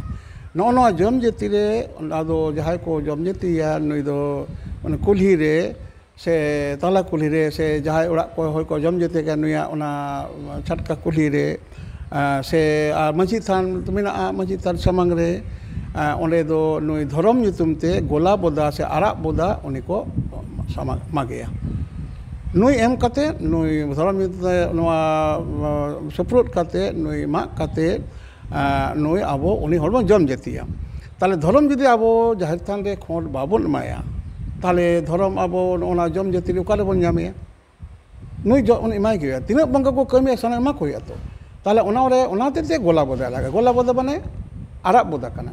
ᱱᱚᱜᱼᱚ ᱱᱚᱣᱟ ᱡᱚᱢ ᱡᱟᱹᱛᱤ ᱨᱮ, ᱟᱫᱚ ᱡᱟᱦᱟᱸᱭ ᱠᱚ ᱡᱚᱢ ᱡᱟᱹᱛᱤᱭᱟ, ᱱᱩᱭ ᱫᱚ ᱢᱟᱱᱮ ᱠᱩᱞᱦᱤ ᱨᱮ ᱥᱮ ᱛᱟᱞᱟ ᱠᱩᱞᱦᱤ ᱨᱮ ᱥᱮ ᱡᱟᱦᱟᱸᱭ ᱚᱲᱟᱜ ᱠᱚ ᱦᱚᱭ ᱠᱚ ᱡᱚᱢ ᱡᱟᱹᱛᱤ ᱠᱟᱱ, ᱱᱩᱭᱟᱜ ᱚᱱᱟ ᱪᱷᱟᱴᱠᱟ ᱠᱩᱞᱦᱤ ᱨᱮ, ᱟᱸ, ᱥᱮ ᱟᱨ ᱢᱟᱹᱡᱷᱤ ᱛᱷᱟᱱ ᱢᱮᱱᱟᱜᱼᱟ, ᱢᱟᱹᱡᱷᱤ ᱛᱷᱟᱱ ᱥᱟᱢᱟᱝ ᱨᱮ, ᱟᱸ, ᱚᱸᱰᱮ ᱫᱚ ᱱᱩᱭ ᱫᱷᱚᱨᱚᱢ ᱧᱩᱛᱩᱢ ᱛᱮ ᱜᱚᱞᱟ ᱵᱚᱫᱟ ᱥᱮ ᱟᱨᱟᱜ ᱵᱚᱫᱟ ᱩᱱᱤ ᱠᱚ ᱥᱟᱢᱟ-, ᱢᱟᱜᱮᱭᱟ᱾ ᱱᱩᱭ ᱮᱢ ᱠᱟᱛᱮ, ᱱᱩᱭ ᱫᱷᱚᱨᱚᱢ ᱧᱩᱛᱩᱢ ᱛᱮ ᱱᱚᱣᱟ, ᱟᱸ, ᱥᱩᱯᱨᱩᱫ ᱠᱟᱛᱮ, ᱱᱩᱭ ᱢᱟᱜ ᱠᱟᱛᱮ, ᱟᱸ, ᱱᱩᱭ ᱟᱵᱚ ᱩᱱᱤ ᱦᱚᱲ ᱵᱚᱱ ᱡᱚᱢ ᱡᱟᱹᱛᱤᱭᱟ᱾ ᱛᱟᱦᱞᱮ ᱫᱷᱚᱨᱚᱢ ᱡᱩᱫᱤ ᱟᱵᱚ ᱡᱟᱦᱮᱨ ᱛᱷᱟᱱ ᱨᱮ ᱠᱷᱚᱸᱰ ᱵᱟᱵᱚᱱ ᱮᱢᱟᱭᱟ, ᱛᱟᱦᱞᱮ ᱫᱷᱚᱨᱚᱢ ᱟᱵᱚ ᱱᱚᱜᱼᱚ ᱱᱟ ᱡᱚᱢ ᱡᱟᱹᱛᱤ ᱨᱮ ᱚᱠᱟ ᱨᱮᱵᱚᱱ ᱧᱟᱢᱮᱭᱟ? ᱱᱩᱭ ᱡᱚ-, ᱩᱱᱤ ᱮᱢᱟᱭ ᱜᱮ ᱦᱩᱭᱩᱜᱼᱟ᱾ ᱛᱤᱱᱟᱹᱜ ᱵᱚᱸᱜᱟ ᱠᱚ ᱠᱟᱹᱢᱤᱭᱟ, ᱥᱟᱱᱟᱢ ᱮᱢᱟ ᱠᱚ ᱦᱩᱭᱩᱜᱼᱟ ᱛᱚ᱾ ᱛᱟᱦᱚᱞᱮ ᱚᱱᱟ ᱨᱮ, ᱚᱱᱟ ᱦᱚᱛᱮᱡ ᱛᱮ ᱜᱚᱞᱟ ᱵᱚᱫᱟ ᱞᱟᱜᱟᱜᱼᱟ᱾ ᱜᱚᱞᱟ ᱵᱚᱫᱟ ᱢᱟᱱᱮ ᱟᱨᱟᱜ ᱵᱚᱫᱟ ᱠᱟᱱᱟ᱾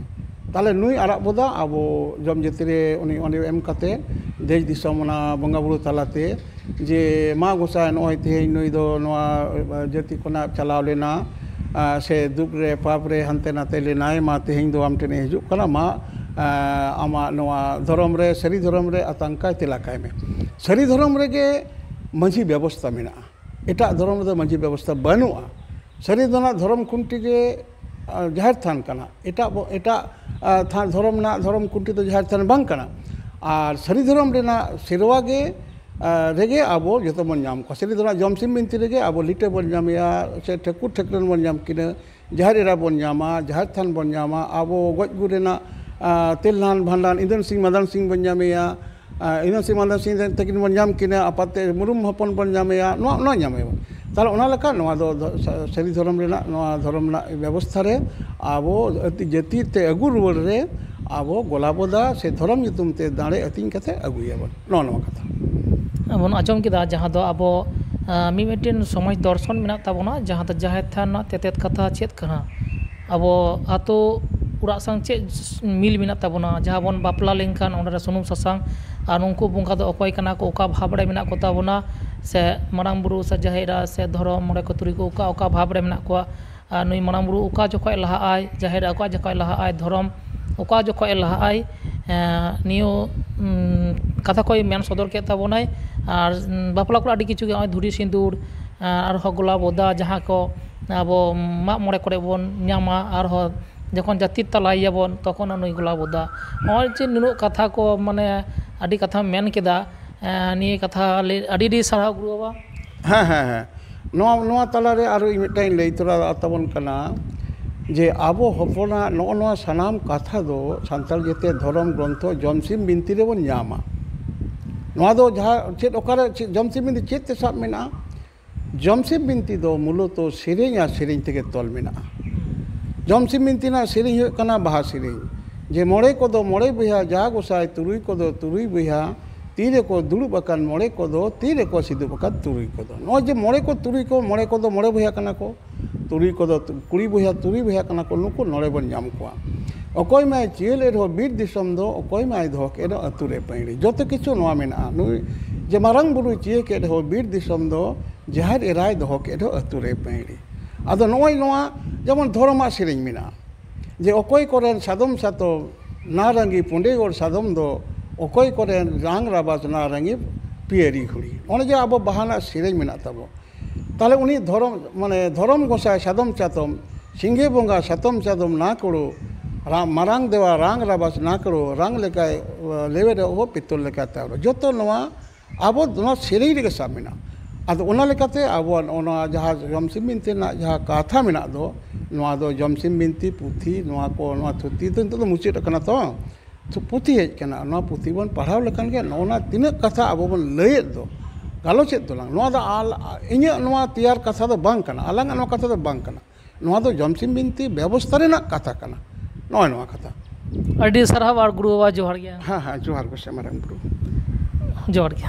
ᱛᱟᱦᱚᱞᱮ ᱱᱩᱭ ᱟᱨᱟᱜ ᱵᱚᱫᱟ ᱟᱵᱚ ᱡᱚᱢ ᱡᱟᱹᱛᱤ ᱨᱮ ᱩᱱᱤ ᱚᱸᱰᱮ ᱮᱢ ᱠᱟᱛᱮ ᱫᱮᱥ ᱫᱤᱥᱚᱢ ᱚᱱᱟ ᱵᱚᱸᱜᱟ ᱵᱩᱨᱩ ᱛᱟᱞᱟᱛᱮ ᱡᱮ, "ᱢᱟ ᱜᱚᱸᱥᱟᱭ, ᱱᱚᱜᱼᱚᱭ ᱛᱮᱦᱮᱧ ᱱᱩᱭ ᱫᱚ ᱱᱚᱣᱟ ᱡᱟᱹᱛᱤ ᱠᱷᱚᱱᱟᱜ ᱪᱟᱞᱟᱣ ᱞᱮᱱᱟ, ᱟᱨ ᱥᱮ ᱫᱩᱠ ᱨᱮ ᱯᱟᱯ ᱨᱮ ᱦᱟᱱᱛᱮ ᱱᱟᱛᱮ ᱞᱮᱱᱟᱭ, ᱢᱟ ᱛᱮᱦᱮᱧ ᱫᱚ ᱟᱢ ᱴᱷᱮᱱᱮ ᱦᱤᱡᱩᱜ ᱠᱟᱱᱟ, ᱢᱟ ᱟᱢᱟᱜ ᱱᱚᱣᱟ ᱫᱷᱚᱨᱚᱢ ᱨᱮ, ᱥᱟᱹᱨᱤ ᱫᱷᱚᱨᱚᱢ ᱨᱮ ᱟᱛᱟᱝ ᱠᱟᱭ ᱛᱮᱞᱟ ᱠᱟᱭ ᱢᱮ᱾" ᱥᱟᱹᱨᱤ ᱫᱷᱚᱨᱚᱢ ᱨᱮᱜᱮ ᱢᱟᱹᱡᱷᱤ ᱵᱮᱵᱚᱥᱛᱟ ᱢᱮᱱᱟᱜᱼᱟ᱾ ᱮᱴᱟᱜ ᱫᱷᱚᱨᱚᱢ ᱨᱮᱫᱚ ᱢᱟᱹᱡᱷᱤ ᱵᱮᱵᱚᱥᱛᱟ ᱵᱟᱹᱱᱩᱜᱼᱟ᱾ ᱥᱟᱹᱨᱤ ᱫᱚ ᱱᱟᱜ ᱫᱷᱚᱨᱚᱢ ᱠᱷᱩᱱᱴᱤ ᱜᱮ, ᱟ, ᱡᱟᱦᱮᱨ ᱛᱷᱟᱱ ᱠᱟᱱᱟ᱾ ᱮᱴᱟᱜ ᱵᱚ-, ᱮᱴᱟᱜ, ᱟ, ᱛᱷᱟ-, ᱫᱷᱚᱨᱚᱢ ᱨᱮᱱᱟᱜ ᱫᱷᱚᱨᱚᱢ ᱠᱷᱩᱱᱴᱤ ᱫᱚ ᱡᱟᱦᱮᱨ ᱛᱷᱟᱱ ᱵᱟᱝ ᱠᱟᱱᱟ᱾ ᱟᱨ ᱥᱟᱹᱨᱤ ᱫᱷᱚᱨᱚᱢ ᱨᱮᱱᱟᱜ ᱥᱮᱨᱣᱟ ᱜᱮ, ᱟ, ᱨᱮᱜᱮ ᱟᱵᱚ ᱡᱚᱛᱚ ᱵᱚᱱ ᱧᱟᱢ ᱠᱚᱣᱟ᱾ ᱥᱟᱹᱨᱤ ᱫᱷᱚᱨᱚᱢ ᱡᱚᱢ ᱥᱤᱢ ᱵᱤᱱᱛᱤ ᱨᱮᱜᱮ ᱟᱵᱚ ᱞᱤᱴᱟᱹ ᱵᱚᱱ ᱧᱟᱢᱮᱭᱟ, ᱥᱮ ᱴᱷᱟᱹᱠᱩᱨ ᱴᱷᱟᱹᱠᱨᱟᱹᱱ ᱵᱚᱱ ᱧᱟᱢ ᱠᱤᱱᱟᱹ, ᱡᱟᱦᱮᱨ ᱮᱨᱟ ᱵᱚᱱ ᱧᱟᱢᱟ, ᱡᱟᱦᱮᱨ ᱛᱷᱟᱱ ᱵᱚᱱ ᱧᱟᱢᱟ, ᱟᱵᱚ ᱜᱚᱡ ᱜᱩᱨ ᱨᱮᱱᱟᱜ, ᱟ, ᱛᱮᱞᱱᱟᱱ ᱵᱷᱟᱸᱰᱟᱱ, ᱤᱸᱫᱟᱹᱱ ᱥᱤᱝ ᱢᱟᱫᱟᱱ ᱥᱤᱝ ᱵᱚᱱ ᱧᱟᱢᱮᱭᱟ, ᱟ, ᱤᱸᱫᱟᱹᱱ ᱥᱤᱝ ᱢᱟᱫᱟᱱ ᱥᱤᱝ ᱛᱟᱹᱠᱤᱱ ᱵᱚᱱ ᱧᱟᱢ ᱠᱤᱱᱟ, ᱟᱯᱟᱛ ᱛᱮ ᱢᱩᱨᱢᱩ ᱦᱚᱯᱚᱱ ᱵᱚᱱ ᱧᱟᱢᱮᱭᱟ, ᱱᱚᱣᱟ, ᱱᱚᱣᱟ ᱧᱟᱢᱮᱭᱟᱵᱚᱱ᱾ ᱛᱟᱦᱚᱞᱮ ᱚᱱᱟ ᱞᱮᱠᱟ ᱱᱚᱣᱟ ᱫᱚ ᱫᱷᱚ-, ᱥᱟ-, ᱥᱟᱹᱨᱤ ᱫᱷᱚᱨᱚᱢ ᱨᱮᱱᱟᱜ, ᱱᱚᱣᱟ ᱫᱷᱚᱨᱚᱢ ᱨᱮᱱᱟᱜ ᱵᱮᱵᱚᱥᱛᱷᱟ ᱨᱮ ᱟᱵᱚ ᱟᱹᱛᱤ-, ᱡᱟᱹᱛᱤ ᱛᱮ ᱟᱹᱜᱩ ᱨᱩᱣᱟᱹᱲ ᱨᱮ ᱟᱵᱚ ᱜᱚᱞᱟ ᱵᱚᱫᱟ ᱥᱮ ᱫᱷᱚᱨᱚᱢ ᱧᱩᱛᱩᱢ ᱛᱮ ᱫᱟᱲᱮ ᱟᱹᱛᱤᱧ ᱠᱟᱛᱮ ᱟᱹᱜᱩᱭᱟᱵᱚᱱ, ᱱᱚᱜᱼᱚ ᱱᱚᱣᱟ ᱠᱟᱛᱷᱟ᱾ ᱵᱚᱱ ᱟᱸᱡᱚᱢ ᱠᱮᱫᱟ, ᱡᱟᱦᱟᱸ ᱫᱚ ᱟᱵᱚ, ᱟ, ᱢᱤ-, ᱢᱤᱫᱴᱮᱱ ᱥᱚᱢᱟᱡᱽ ᱫᱚᱨᱥᱚᱱ ᱢᱮᱱᱟᱜ ᱛᱟᱵᱚᱱᱟ, ᱡᱟᱦᱟᱸ ᱫᱚ ᱡᱟᱦᱮᱨ ᱛᱷᱟᱱ ᱨᱮᱱᱟᱜ ᱛᱮᱛᱮᱫ ᱠᱟᱛᱷᱟ ᱪᱮᱫ ᱠᱟᱱᱟ, ᱟᱵᱚ ᱟᱛᱳ ᱚᱲᱟᱜ ᱥᱟᱶ ᱪᱮᱫ ᱢᱤᱞ ᱢᱮᱱᱟᱜ ᱛᱟᱵᱚᱱᱟ, ᱡᱟᱦᱟᱸ ᱵᱚᱱ ᱵᱟᱯᱞᱟ ᱞᱮᱱᱠᱷᱟᱱ ᱚᱸᱰᱮ ᱨᱮ ᱥᱩᱱᱩᱢ ᱥᱟᱥᱟᱝ, ᱟᱨ ᱱᱩᱠᱩ ᱵᱚᱸᱜᱟ ᱫᱚ ᱚᱠᱚᱭ ᱠᱟᱱᱟ ᱠᱚ, ᱚᱠᱟ ᱵᱷᱟᱵᱽ ᱨᱮ ᱢᱮᱱᱟᱜ ᱠᱚ ᱛᱟᱵᱚᱱᱟ, ᱥᱮ ᱢᱟᱨᱟᱝ ᱵᱩᱨᱩ ᱥᱮ ᱡᱟᱦᱮᱨ ᱮᱨᱟ ᱥᱮ ᱫᱷᱚᱨᱚᱢ ᱢᱚᱬᱮ ᱠᱚ ᱛᱩᱨᱩᱭ ᱠᱚ ᱚᱠᱟ, ᱚᱠᱟ ᱵᱷᱟᱵᱽ ᱨᱮ ᱢᱮᱱᱟᱜ ᱠᱚᱣᱟ, ᱟᱨ ᱱᱩᱭ ᱢᱟᱨᱟᱝ ᱵᱩᱨᱩ ᱚᱠᱟ ᱡᱚᱠᱷᱚᱡ ᱞᱟᱦᱟᱜ ᱟᱭ, ᱡᱟᱦᱮᱨ ᱮᱨᱟ ᱚᱠᱟ ᱡᱚᱠᱷᱚᱡ ᱞᱟᱦᱟᱜ ᱟᱭ, ᱫᱷᱚᱨᱚᱢ ᱚᱠᱟ ᱡᱚᱠᱷᱚᱡ ᱮ ᱞᱟᱦᱟᱜ ᱟᱭ, ᱮᱸ, ᱱᱤᱭᱟᱹ, ᱩᱸ, ᱠᱟᱛᱷᱟ ᱠᱚᱭ ᱢᱮᱱ ᱥᱚᱫᱚᱨ ᱠᱮᱫ ᱛᱟᱵᱚᱱᱟᱭ᱾ ᱟᱨ, ᱩᱸ, ᱵᱟᱯᱞᱟ ᱠᱚᱨᱮ ᱟᱹᱰᱤ ᱠᱤᱪᱷᱩ ᱜᱮ, ᱱᱚᱜᱼᱚᱭ ᱫᱷᱩᱲᱤ ᱥᱤᱸᱫᱩᱨ, ᱟᱨᱦᱚᱸ ᱜᱚᱞᱟ ᱵᱚᱫᱟ, ᱡᱟᱦᱟᱸ ᱠᱚ ᱟᱵᱚ ᱢᱟᱜ ᱢᱚᱬᱮ ᱠᱚᱨᱮ ᱵᱚᱱ ᱧᱟᱢᱟ, ᱟᱨᱦᱚᱸ ᱡᱚᱠᱷᱚᱱ ᱡᱟᱹᱛᱤ ᱛᱟᱞᱟᱭᱮᱭᱟᱵᱚᱱ, ᱛᱚᱠᱷᱚᱱ ᱱᱩᱭ ᱜᱚᱞᱟ ᱵᱚᱫᱟ᱾ ᱱᱚᱜᱼᱚᱭ ᱡᱮ ᱱᱩᱱᱟᱹᱜ ᱠᱟᱛᱷᱟ ᱠᱚ, ᱢᱟᱱᱮ, ᱟᱹᱰᱤ ᱠᱟᱛᱷᱟᱢ ᱢᱮᱱ ᱠᱮᱫᱟ, ᱮᱸ, ᱱᱤᱭᱟᱹ ᱠᱟᱛᱷᱟ ᱞᱟᱹᱭ ᱟᱹᱰᱤ ᱟᱹᱰᱤ ᱥᱟᱨᱦᱟᱣ, ᱜᱩᱨᱩ ᱵᱟᱵᱟ᱾ ᱦᱮᱸ, ᱦᱮᱸ, ᱦᱮᱸ᱾ ᱱᱚᱣᱟ, ᱱᱚᱣᱟ ᱛᱟᱞᱟᱨᱮ ᱟᱨᱚ ᱤᱧ ᱢᱤᱫᱴᱟᱝ ᱤᱧ ᱞᱟᱹᱭ ᱛᱚᱨᱟ ᱛᱟᱵᱚᱱ ᱠᱟᱱᱟ ᱡᱮ ᱟᱵᱚ ᱦᱚᱯᱚᱱᱟᱜ ᱱᱚᱜᱼᱚ ᱱᱚᱣᱟ ᱥᱟᱱᱟᱢ ᱠᱟᱛᱷᱟ ᱫᱚ ᱥᱟᱱᱛᱟᱲ ᱡᱟᱹᱛᱤᱭᱟᱜ ᱫᱷᱚᱨᱚᱢ ᱜᱨᱚᱱᱛᱷᱚ ᱡᱚᱢᱥᱤᱢ ᱵᱤᱱᱛᱤ ᱨᱮᱵᱚᱱ ᱧᱟᱢᱟ᱾ ᱱᱚᱣᱟ ᱫᱚ ᱡᱟᱦᱟᱸ ᱪᱮᱫ, ᱚᱠᱟᱨᱮ ᱪᱮᱫ, ᱡᱚᱢᱥᱤᱢ ᱵᱤᱱᱛᱤ ᱪᱮᱫ ᱛᱮ ᱥᱟᱵ ᱢᱮᱱᱟᱜᱼᱟ? ᱡᱚᱢᱥᱤᱢ ᱵᱤᱱᱛᱤ ᱫᱚ ᱢᱩᱞᱚᱛᱚ ᱥᱮᱨᱮᱧ ᱟᱨ ᱥᱮᱨᱮᱧ ᱛᱮᱜᱮ ᱛᱚᱞ ᱢᱮᱱᱟᱜᱼᱟ᱾ ᱡᱚᱢᱥᱤᱢ ᱵᱤᱱᱛᱤ ᱨᱮᱱᱟᱜ ᱥᱮᱨᱮᱧ ᱦᱩᱭᱩᱜ ᱠᱟᱱᱟ ᱵᱟᱦᱟ ᱥᱮᱨᱮᱧ, ᱡᱮ, "ᱢᱚᱬᱮ ᱠᱚᱫᱚ ᱢᱚᱬᱮ ᱵᱚᱭᱦᱟ, ᱡᱟ ᱜᱚᱸᱥᱟᱭ ᱛᱩᱨᱩᱭ ᱠᱚᱫᱚ ᱛᱩᱨᱩᱭ ᱵᱚᱭᱦᱟ, ᱛᱤᱨᱮᱠᱚ ᱫᱩᱲᱩᱵ ᱟᱠᱟᱱ ᱢᱚᱬᱮ ᱠᱚᱫᱚ, ᱛᱤᱨᱮᱠᱚ ᱥᱤᱫᱩᱵ ᱟᱠᱟᱱ ᱛᱩᱨᱩᱭ ᱠᱚᱫᱚ᱾" ᱱᱚᱜᱼᱚᱭ ᱡᱮ ᱢᱚᱬᱮ ᱠᱚ ᱛᱩᱨᱩᱭ ᱠᱚ, ᱢᱚᱬᱮ ᱠᱚᱫᱚ ᱢᱚᱬᱮ ᱵᱚᱭᱦᱟ ᱠᱟᱱᱟ ᱠᱚ, ᱛᱩᱨᱩᱭ ᱠᱚᱫᱚ ᱠᱩᱲᱤ ᱵᱚᱭᱦᱟ, ᱛᱩᱨᱩᱭ ᱵᱚᱭᱦᱟ ᱠᱟᱱᱟ ᱠᱚ, ᱱᱩᱠᱩ ᱱᱚᱰᱮ ᱵᱚᱱ ᱧᱟᱢ ᱠᱚᱣᱟ᱾ ᱚᱠᱚᱭ ᱢᱟᱭ ᱪᱤᱭᱟᱹ ᱞᱮᱫ ᱨᱮᱦᱚᱸ ᱵᱤᱨ ᱫᱤᱥᱚᱢ ᱫᱚ, ᱚᱠᱚᱭ ᱢᱟᱭ ᱫᱚᱦᱚ ᱠᱮᱫ ᱨᱮᱦᱚᱸ ᱟᱹᱛᱩ ᱨᱮ ᱯᱟᱹᱭᱲᱤ᱾ ᱡᱚᱛᱚ ᱠᱤᱪᱷᱩ ᱱᱚᱣᱟ ᱢᱮᱱᱟᱜᱼᱟ᱾ ᱱᱩᱭ ᱡᱮ ᱢᱟᱨᱟᱝ ᱵᱩᱨᱩᱭ ᱪᱤᱭᱟᱹ ᱠᱮᱫ ᱨᱮᱦᱚᱸ ᱵᱤᱨ ᱫᱤᱥᱚᱢ ᱫᱚ, ᱡᱟᱦᱮᱨ ᱮᱨᱟᱭ ᱫᱚᱦᱚ ᱠᱮᱫ ᱨᱮᱦᱚᱸ ᱟᱹᱛᱩ ᱨᱮ ᱯᱟᱹᱭᱲᱤ᱾ ᱟᱫᱚ ᱱᱚᱜᱼᱚᱭ ᱱᱚᱣᱟ ᱡᱮᱢᱚᱱ ᱫᱷᱚᱨᱚᱢᱟᱜ ᱥᱮᱨᱮᱧ ᱢᱮᱱᱟᱜᱼᱟ, ᱡᱮ ᱚᱠᱚᱭ ᱠᱚᱨᱮᱱ ᱥᱟᱫᱚᱢ ᱥᱟᱛᱚᱢ ᱱᱟᱨᱟᱝᱜᱤ ᱯᱩᱸᱰᱮ ᱜᱚᱲ ᱥᱟᱫᱚᱢ ᱫᱚ, ᱚᱠᱚᱭ ᱠᱚᱨᱮᱱ ᱨᱟᱝ ᱨᱟᱵᱟᱥ ᱱᱟᱨᱟᱝᱜᱤ ᱯᱤᱭᱟᱹᱨᱤ ᱜᱷᱩᱲᱤ᱾ ᱚᱱᱮ ᱡᱮ ᱟᱵᱚ ᱵᱟᱦᱟ ᱨᱮᱱᱟᱜ ᱥᱮᱨᱮᱧ ᱢᱮᱱᱟᱜ ᱛᱟᱵᱚ, ᱛᱟᱦᱚᱞᱮ ᱩᱱᱤ ᱫᱷᱚᱨᱚᱢ, ᱢᱟᱱᱮ ᱫᱷᱚᱨᱚᱢ ᱜᱚᱸᱥᱟᱭ ᱥᱟᱫᱚᱢ ᱪᱟᱛᱚᱢ, ᱥᱤᱸᱜᱮ ᱵᱚᱸᱜᱟ ᱥᱟᱛᱚᱢ ᱪᱟᱫᱚᱢ ᱱᱟᱠᱲᱩ, ᱨᱟ-, ᱢᱟᱨᱟᱝ ᱫᱮᱣᱟ ᱨᱟᱝ ᱨᱟᱵᱟᱥ ᱱᱟᱠᱲᱩ, ᱨᱟᱝ ᱞᱮᱠᱟᱭ, ᱟ, ᱞᱮᱣᱮᱫ ᱚᱦᱚ ᱯᱤᱛᱚᱞ ᱞᱮᱠᱟ ᱛᱟᱣᱨᱚ᱾ ᱡᱚᱛᱚ ᱱᱚᱣᱟ ᱟᱵᱚ ᱱᱚᱣᱟ ᱥᱮᱨᱮᱧ ᱨᱮᱜᱮ ᱥᱟᱵ ᱢᱮᱱᱟᱜᱼᱟ᱾ ᱟᱫᱚ ᱚᱱᱟ ᱞᱮᱠᱟᱛᱮ ᱟᱵᱚᱣᱟᱜ ᱱᱚᱜᱼᱚ ᱱᱚᱣᱟ ᱡᱟᱦᱟᱸ ᱡᱚᱢᱥᱤᱢ ᱵᱤᱱᱛᱤ ᱨᱮᱱᱟᱜ ᱡᱟᱦᱟᱸ ᱠᱟᱛᱷᱟ ᱢᱮᱱᱟᱜ ᱫᱚ, ᱱᱚᱣᱟ ᱫᱚ ᱡᱚᱢᱥᱤᱢ ᱵᱤᱱᱛᱤ ᱯᱩᱛᱷᱤ, ᱱᱚᱣᱟ ᱠᱚ, ᱱᱚᱣᱟ ᱛᱷᱩᱛᱤ ᱫᱚ ᱱᱤᱛᱚᱜ ᱫᱚ ᱢᱩᱪᱟᱹᱫ ᱟᱠᱟᱱᱟ ᱛᱚ, ᱛᱷᱩ-, ᱯᱩᱛᱷᱤ ᱦᱮᱡ ᱟᱠᱟᱱᱟ᱾ ᱱᱚᱣᱟ ᱯᱩᱛᱷᱤ ᱵᱚᱱ ᱯᱟᱲᱦᱟᱣ ᱞᱮᱠᱷᱟᱱ ᱜᱮ ᱱᱚᱜᱼᱚ ᱱᱚᱣᱟ ᱛᱤᱱᱟᱹᱜ ᱠᱟᱛᱷᱟ ᱟᱵᱚ ᱵᱚᱱ ᱞᱟᱹᱭᱮᱫ ᱫᱚ, ᱜᱟᱞᱚᱪᱮᱫ ᱫᱚᱞᱟᱝ, ᱱᱚᱣᱟ ᱫᱚ ᱟᱞ-, ᱤᱧᱟᱹᱜ ᱱᱚᱣᱟ ᱛᱮᱭᱟᱨ ᱠᱟᱛᱷᱟ ᱫᱚ ᱵᱟᱝ ᱠᱟᱱᱟ, ᱟᱞᱟᱝᱟᱜ ᱱᱚᱣᱟ ᱠᱟᱛᱷᱟ ᱫᱚ ᱵᱟᱝ ᱠᱟᱱᱟ᱾ ᱱᱚᱣᱟ ᱫᱚ ᱡᱚᱢᱥᱤᱢ ᱵᱤᱱᱛᱤ ᱵᱮᱵᱚᱥᱛᱷᱟ ᱨᱮᱱᱟᱜ ᱠᱟᱛᱷᱟ ᱠᱟᱱᱟ᱾ ᱱᱚᱜᱼᱚᱭ ᱱᱚᱣᱟ ᱠᱟᱛᱷᱟ᱾ ᱟᱹᱰᱤ ᱥᱟᱨᱦᱟᱣ ᱟᱨ ᱜᱩᱨᱩ ᱵᱟᱵᱟ ᱡᱚᱦᱟᱨ ᱜᱮ᱾ ᱦᱮᱸ, ᱦᱮᱸ, ᱡᱚᱦᱟᱨ ᱜᱮ ᱥᱮ ᱢᱟᱨᱟᱝ ᱵᱩᱨᱩ᱾ ᱡᱚᱦᱟᱨ ᱜᱮ᱾